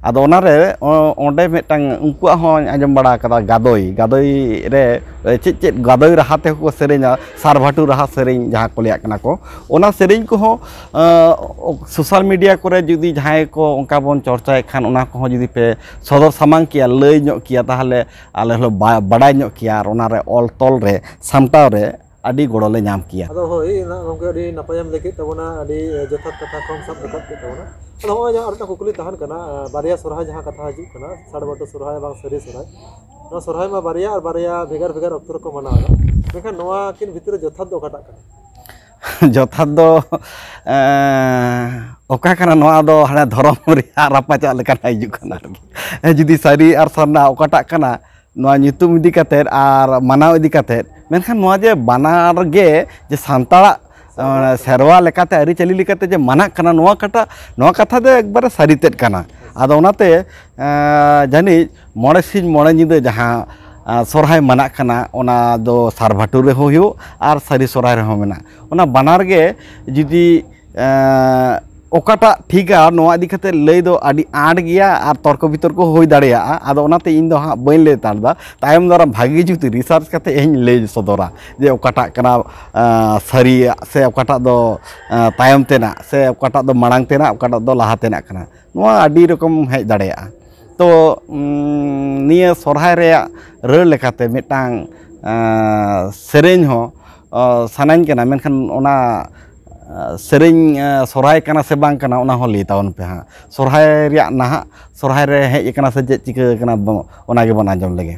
ᱟᱫᱚ ᱚᱱᱟᱨᱮ, ᱚ-, ᱚᱸᱰᱮ ᱢᱤᱫᱴᱟᱝ ᱩᱱᱠᱩᱣᱟᱜ ᱦᱚᱸᱧ ᱟᱸᱡᱚᱢ ᱵᱟᱲᱟ ᱟᱠᱟᱫᱟ, ᱜᱟᱫᱚᱭ, ᱜᱟᱫᱚᱭ ᱨᱮ, ᱮ, ᱪᱮᱫ ᱪᱮᱫ ᱜᱟᱫᱚᱭ ᱨᱟᱦᱟ ᱛᱮᱦᱚᱸ ᱠᱚ ᱥᱮᱨᱮᱧᱟ, ᱥᱟᱨᱵᱷᱟᱴᱩ ᱨᱟᱦᱟ ᱥᱮᱨᱮᱧ ᱡᱟᱦᱟᱸ ᱠᱚ ᱞᱟᱹᱭᱟᱜ ᱠᱟᱱᱟ ᱠᱚ, ᱚᱱᱟ ᱥᱮᱨᱮᱧ ᱠᱚᱦᱚᱸ, ᱮ, ᱥᱳᱥᱟᱞ ᱢᱤᱰᱤᱭᱟ ᱠᱚᱨᱮ ᱡᱩᱫᱤ ᱡᱟᱦᱟᱸᱭ ᱠᱚ ᱚᱱᱠᱟ ᱵᱚᱱ ᱪᱚᱨᱪᱟᱭᱮᱫ ᱠᱷᱟᱱ, ᱚᱱᱟ ᱠᱚᱦᱚᱸ ᱡᱩᱫᱤ ᱯᱮ ᱥᱚᱫᱚᱨ ᱥᱟᱢᱟᱝ ᱠᱮᱭᱟ, ᱞᱟᱹᱭ ᱧᱚᱜ ᱠᱮᱭᱟ, ᱛᱟᱦᱚᱞᱮ ᱟᱞᱮ ᱦᱚᱸᱞᱮ ᱵᱟ-, ᱵᱟᱰᱟᱭ ᱧᱚᱜ ᱠᱮᱭᱟ ᱟᱨ ᱚᱱᱟᱨᱮ ᱚᱞ ᱛᱚᱞ ᱨᱮ, ᱥᱟᱢᱴᱟᱣ ᱨᱮ ᱟᱹᱰᱤ ᱜᱚᱲᱚ ᱞᱮ ᱧᱟᱢ ᱠᱮᱭᱟ᱾ ᱟᱫᱚ ᱦᱳᱭ, ᱚᱱᱟ ᱜᱚᱢᱠᱮ ᱟᱹᱰᱤ ᱱᱟᱯᱟᱭᱮᱢ ᱞᱟᱹᱭ ᱠᱮᱫ ᱛᱟᱵᱚᱱᱟ, ᱟᱹᱰᱤ ᱡᱚᱛᱷᱟᱛ ᱠᱟᱛᱷᱟ ᱠᱚᱢ ᱥᱟᱵ ᱨᱟᱠᱟᱵ ᱠᱮᱫ ᱛᱟᱵᱚᱱᱟ᱾ ᱟᱫᱚ ᱱᱚᱜᱼᱚᱭ ᱡᱟᱦᱟᱸ ᱟᱨ ᱢᱤᱫᱴᱟᱝ ᱠᱩᱠᱞᱤ ᱛᱟᱦᱮᱱ ᱠᱟᱱᱟ, ᱟᱨ ᱵᱟᱨᱭᱟ ᱥᱚᱨᱦᱟᱭ ᱡᱟᱦᱟᱸ ᱠᱟᱛᱷᱟ ᱦᱤᱡᱩᱜ ᱠᱟᱱᱟ, ᱥᱟᱲᱵᱷᱟᱴᱩ ᱥᱚᱨᱦᱟᱭ ᱵᱟᱝ ᱥᱟᱹᱨᱤ ᱥᱚᱨᱦᱟᱭ, ᱱᱚᱣᱟ ᱥᱚᱨᱦᱟᱭ ᱢᱟ ᱵᱟᱨᱭᱟ ᱟᱨ ᱵᱟᱨᱭᱟ ᱵᱷᱮᱜᱟᱨ ᱵᱷᱮᱜᱟᱨ ᱚᱠᱛᱚ ᱨᱮᱠᱚ ᱢᱟᱱᱟᱣ ᱮᱫᱟ, ᱢᱮᱱᱠᱷᱟᱱ ᱱᱚᱣᱟ ᱠᱤᱱ ᱵᱷᱤᱛᱤᱨ ᱨᱮ ᱡᱚᱛᱷᱟᱛ ᱫᱚ ᱚᱠᱟᱴᱟᱜ ᱠᱟᱱᱟ? ᱡᱚᱛᱷᱟᱛ ᱫᱚ, ᱮᱸ, ᱚᱠᱟ ᱠᱟᱱᱟ ᱱᱚᱣᱟ ᱫᱚ ᱦᱟᱱᱮ ᱫᱷᱚᱨᱚᱢ ᱨᱮᱭᱟᱜ ᱨᱟᱯᱟᱪᱟᱜ ᱞᱮᱠᱟᱱᱟᱜ ᱦᱤᱡᱩᱜ ᱠᱟᱱᱟ ᱟᱨᱠᱤ᱾ ᱦᱮᱸ, ᱡᱩᱫᱤ ᱥᱟᱹᱨᱤ ᱟᱨ ᱥᱟᱨᱱᱟ ᱚᱠᱟᱴᱟᱜ ᱠᱟᱱᱟ, ᱱᱚᱣᱟ ᱧᱩᱛᱩᱢ ᱤᱫᱤ ᱠᱟᱛᱮᱫ ᱟᱨ ᱢᱟᱱᱟᱣ ᱤᱫᱤ ᱠᱟᱛᱮᱫ, ᱢᱮᱱᱠᱷᱟᱱ ᱱᱚᱣᱟ ᱡᱮ ᱵᱟᱱᱟᱨ ᱜᱮ ᱡᱮ ᱥᱟᱱᱛᱟᱲᱟᱜ ᱥᱮᱨᱣᱟ ᱞᱮᱠᱟᱛᱮ, ᱟᱹᱨᱤᱪᱟᱹᱞᱤ ᱞᱮᱠᱟᱛᱮ ᱡᱮ ᱢᱟᱱᱟᱜ ᱠᱟᱱᱟ, ᱱᱚᱣᱟ ᱠᱟᱴᱟ-, ᱱᱚᱣᱟ ᱠᱟᱛᱷᱟ ᱫᱚ ᱮᱠᱵᱟᱨᱮ ᱥᱟᱹᱨᱤ ᱛᱮᱫ ᱠᱟᱱᱟ᱾ ᱟᱫᱚ ᱚᱱᱟᱛᱮ, ᱮᱸ, ᱡᱟᱹᱱᱤᱡ ᱢᱚᱬᱮ ᱥᱤᱧ ᱢᱚᱬᱮ ᱧᱤᱫᱟᱹ ᱡᱟᱦᱟᱸ, ᱟᱸ, ᱥᱚᱨᱦᱟᱭ ᱢᱟᱱᱟᱜ ᱠᱟᱱᱟ, ᱚᱱᱟ ᱫᱚ ᱥᱟᱨᱵᱷᱟᱴᱩᱨ ᱨᱮᱦᱚᱸ ᱦᱩᱭᱩᱜ ᱟᱨ ᱥᱟᱹᱨᱤ ᱥᱚᱨᱦᱟᱭ ᱨᱮᱦᱚᱸ ᱢᱮᱱᱟᱜ᱾ ᱚᱱᱟ ᱵᱟᱱᱟᱨ ᱜᱮ ᱡᱩᱫᱤ, ᱮᱸ, ᱚᱠᱟᱴᱟᱜ ᱴᱷᱤᱠᱟ, ᱱᱚᱣᱟ ᱤᱫᱤ ᱠᱟᱛᱮ ᱞᱟᱹᱭ ᱫᱚ ᱟᱹᱰᱤ ᱟᱸᱴ ᱜᱮᱭᱟ ᱟᱨ ᱛᱚᱨᱠᱚ ᱵᱤᱛᱚᱨᱠᱚ ᱦᱩᱭ ᱫᱟᱲᱮᱭᱟᱜᱼᱟ᱾ ᱟᱫᱚ ᱚᱱᱟᱛᱮ ᱤᱧ ᱫᱚ ᱦᱟᱸᱜ ᱵᱟᱹᱧ ᱞᱟᱹᱭ ᱦᱟᱛᱟᱲ ᱮᱫᱟ, ᱛᱟᱭᱚᱢ ᱫᱟᱨᱟᱢ ᱵᱷᱟᱹᱜᱤ ᱡᱩᱛ research ᱠᱟᱛᱮ ᱤᱧ ᱞᱟᱹᱭ ᱥᱚᱫᱚᱨᱟ ᱡᱮ ᱚᱠᱟᱴᱟᱜ ᱠᱟᱱᱟ, ᱟᱸ, ᱥᱟᱹᱨᱤᱭᱟᱜ ᱥᱮ ᱚᱠᱟᱴᱟᱜ ᱫᱚ, ᱟᱸ, ᱛᱟᱭᱚᱢ ᱛᱮᱱᱟᱜ ᱥᱮ ᱚᱠᱟᱴᱟᱜ ᱫᱚ ᱢᱟᱲᱟᱝ ᱛᱮᱱᱟᱜ, ᱚᱠᱟᱴᱟᱜ ᱫᱚ ᱞᱟᱦᱟ ᱛᱮᱱᱟᱜ ᱠᱟᱱᱟ᱾ ᱱᱚᱣᱟ ᱟᱹᱰᱤ ᱨᱚᱠᱚᱢ ᱦᱮᱡ ᱫᱟᱲᱮᱭᱟᱜᱼᱟ᱾ ᱛᱚ, ᱩᱸ, ᱱᱤᱭᱟᱹ ᱥᱚᱨᱦᱟᱭ ᱨᱮᱭᱟᱜ ᱨᱟᱹᱲ ᱞᱮᱠᱟᱛᱮ ᱢᱤᱫᱴᱟᱝ, ᱟᱸ, ᱥᱮᱨᱮᱧ ᱦᱚᱸ, ᱚ, ᱥᱟᱱᱟᱧ ᱠᱟᱱᱟ, ᱢᱮᱱᱠᱷᱟᱱ ᱚᱱᱟ, ᱟᱸ, ᱥᱮᱨᱮᱧ, ᱟᱸ, ᱥᱚᱨᱦᱟᱭ ᱠᱟᱱᱟ ᱥᱮ ᱵᱟᱝ ᱠᱟᱱᱟ, ᱚᱱᱟ ᱦᱚᱸ ᱞᱟᱹᱭ ᱛᱟᱵᱚᱱ ᱯᱮ ᱦᱟᱸᱜ᱾ ᱥᱚᱨᱦᱟᱭ ᱨᱮᱭᱟᱜ ᱱᱟᱦᱟᱜ ᱥᱚᱨᱦᱟᱭ ᱨᱮ ᱦᱮᱡ ᱟᱠᱟᱱᱟ ᱥᱮ ᱪᱮᱫ ᱪᱤᱠᱟᱹ ᱟᱠᱟᱱᱟ, ᱵᱚ-, ᱚᱱᱟ ᱜᱮᱵᱚᱱ ᱟᱸᱡᱚᱢ ᱞᱮᱜᱮ᱾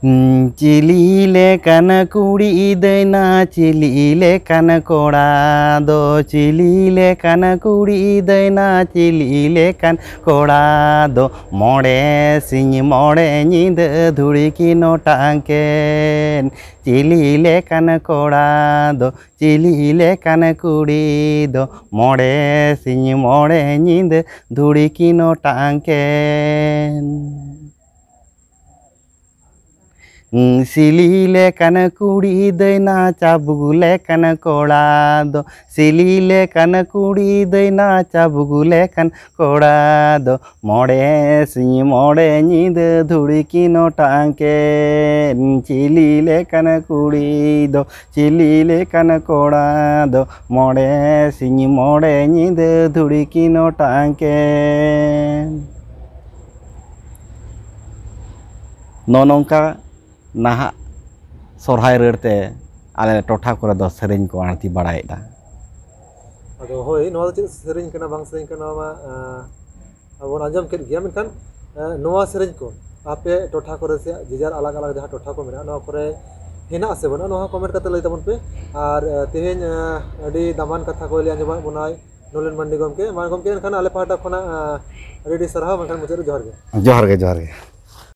ᱦᱩᱸ, ᱪᱤᱞᱤ ᱞᱮᱠᱟᱱ ᱠᱩᱲᱤ ᱫᱟᱹᱭᱱᱟ, ᱪᱤᱞᱤ ᱞᱮᱠᱟᱱ ᱠᱚᱲᱟ ᱫᱚ, ᱪᱤᱞᱤ ᱞᱮᱠᱟᱱ ᱠᱩᱲᱤ ᱫᱟᱹᱭᱱᱟ, ᱪᱤᱞᱤ ᱞᱮᱠᱟᱱ ᱠᱚᱲᱟ ᱫᱚ, ᱢᱚᱬᱮ ᱥᱤᱧ ᱢᱚᱬᱮ ᱧᱤᱫᱟᱹ ᱫᱷᱩᱲᱤ ᱠᱤᱱ ᱚᱴᱟᱝ ᱠᱮᱱ᱾ ᱪᱤᱞᱤ ᱞᱮᱠᱟᱱ ᱠᱚᱲᱟ ᱫᱚ, ᱪᱤᱞᱤ ᱞᱮᱠᱟᱱ ᱠᱩᱲᱤ ᱫᱚ, ᱢᱚᱬᱮ ᱥᱤᱧ ᱢᱚᱬᱮ ᱧᱤᱫᱟᱹ ᱫᱷᱩᱲᱤ ᱠᱤᱱ ᱚᱴᱟᱝ ᱠᱮᱱ᱾ ᱥᱤᱞᱤ ᱞᱮᱠᱟᱱ ᱠᱩᱲᱤ ᱫᱟᱹᱭᱱᱟ, ᱪᱟᱵᱩ ᱞᱮᱠᱟᱱ ᱠᱚᱲᱟ ᱫᱚ, ᱥᱤᱞᱤ ᱞᱮᱠᱟᱱ ᱠᱩᱲᱤ ᱫᱟᱹᱭᱱᱟ, ᱪᱟᱵᱩ ᱞᱮᱠᱟᱱ ᱠᱚᱲᱟ ᱫᱚ, ᱢᱚᱬᱮ ᱥᱤᱧ ᱢᱚᱬᱮ ᱧᱤᱫᱟᱹ ᱫᱷᱩᱲᱤ ᱠᱤᱱ ᱚᱴᱟᱝ ᱠᱮᱱ᱾ ᱪᱤᱞᱤ ᱞᱮᱠᱟᱱ ᱠᱩᱲᱤ ᱫᱚ, ᱪᱤᱞᱤ ᱞᱮᱠᱟᱱ ᱠᱚᱲᱟ ᱫᱚ, ᱢᱚᱬᱮ ᱥᱤᱧ ᱢᱚᱬᱮ ᱧᱤᱫᱟᱹ ᱫᱷᱩᱲᱤ ᱠᱤᱱ ᱚᱴᱟᱝ ᱠᱮᱱ᱾ ᱱᱚᱜᱼᱚ ᱱᱚᱝᱠᱟ ᱱᱟᱦᱟᱜ ᱥᱚᱨᱦᱟᱭ ᱨᱟᱹᱲ ᱛᱮ ᱟᱞᱮ ᱴᱚᱴᱷᱟ ᱠᱚᱨᱮ ᱫᱚ ᱥᱮᱨᱮᱧ ᱠᱚ ᱟᱬᱛᱤ ᱵᱟᱲᱟᱭᱮᱫᱟ᱾ ᱟᱫᱚ ᱦᱳᱭ, ᱱᱚᱣᱟ ᱫᱚ ᱪᱮᱫ ᱥᱮᱨᱮᱧ ᱠᱟᱱᱟ, ᱵᱟᱝ ᱥᱮᱨᱮᱧ ᱠᱟᱱᱟ, ᱱᱚᱣᱟ ᱢᱟ, ᱟᱸ, ᱟᱵᱚ ᱵᱚᱱ ᱟᱸᱡᱚᱢ ᱠᱮᱫ ᱜᱮᱭᱟ, ᱢᱮᱱᱠᱷᱟᱱ, ᱟᱸ, ᱱᱚᱣᱟ ᱥᱮᱨᱮᱧ ᱠᱚ ᱟᱯᱮ ᱴᱚᱴᱷᱟ ᱠᱚᱨᱮ ᱥᱮ ᱡᱮ ᱡᱟᱨ ᱟᱞᱟᱜᱽ ᱟᱞᱟᱜᱽ ᱡᱟᱦᱟᱸ ᱴᱚᱴᱷᱟ ᱠᱚ ᱢᱮᱱᱟᱜᱼᱟ, ᱱᱚᱣᱟ ᱠᱚᱨᱮ ᱦᱮᱱᱟᱜᱼᱟ ᱥᱮ ᱵᱟᱹᱱᱩᱜᱼᱟ, ᱱᱚᱣᱟ ᱦᱚᱸ comment ᱠᱟᱛᱮ ᱞᱟᱹᱭ ᱛᱟᱵᱚᱱ ᱯᱮ᱾ ᱟᱨ ᱛᱮᱦᱮᱧ ᱟᱹᱰᱤ ᱫᱟᱢᱟᱱ ᱠᱟᱛᱷᱟ ᱠᱚ ᱞᱟᱹᱭ ᱟᱸᱡᱚᱢᱟᱫ ᱵᱚᱱᱟᱭ ᱱᱚᱞᱮᱱ ᱢᱟᱱᱰᱤ ᱜᱚᱢᱠᱮ᱾ ᱢᱟ ᱜᱚᱢᱠᱮ, ᱮᱱᱠᱷᱟᱱ ᱟᱞᱮ ᱯᱟᱦᱴᱟ ᱠᱷᱚᱱᱟᱜ ᱟᱹᱰᱤ ᱟᱹᱰᱤ ᱥᱟᱨᱦᱟᱣ, ᱢᱮᱱᱠᱷᱟᱱ ᱢᱩᱪᱟᱹᱫ ᱨᱮ ᱡᱚᱦᱟᱨ ᱜᱮ᱾ ᱡᱚᱦᱟᱨ ᱜᱮ, ᱡᱚᱦᱟᱨ ᱜᱮ᱾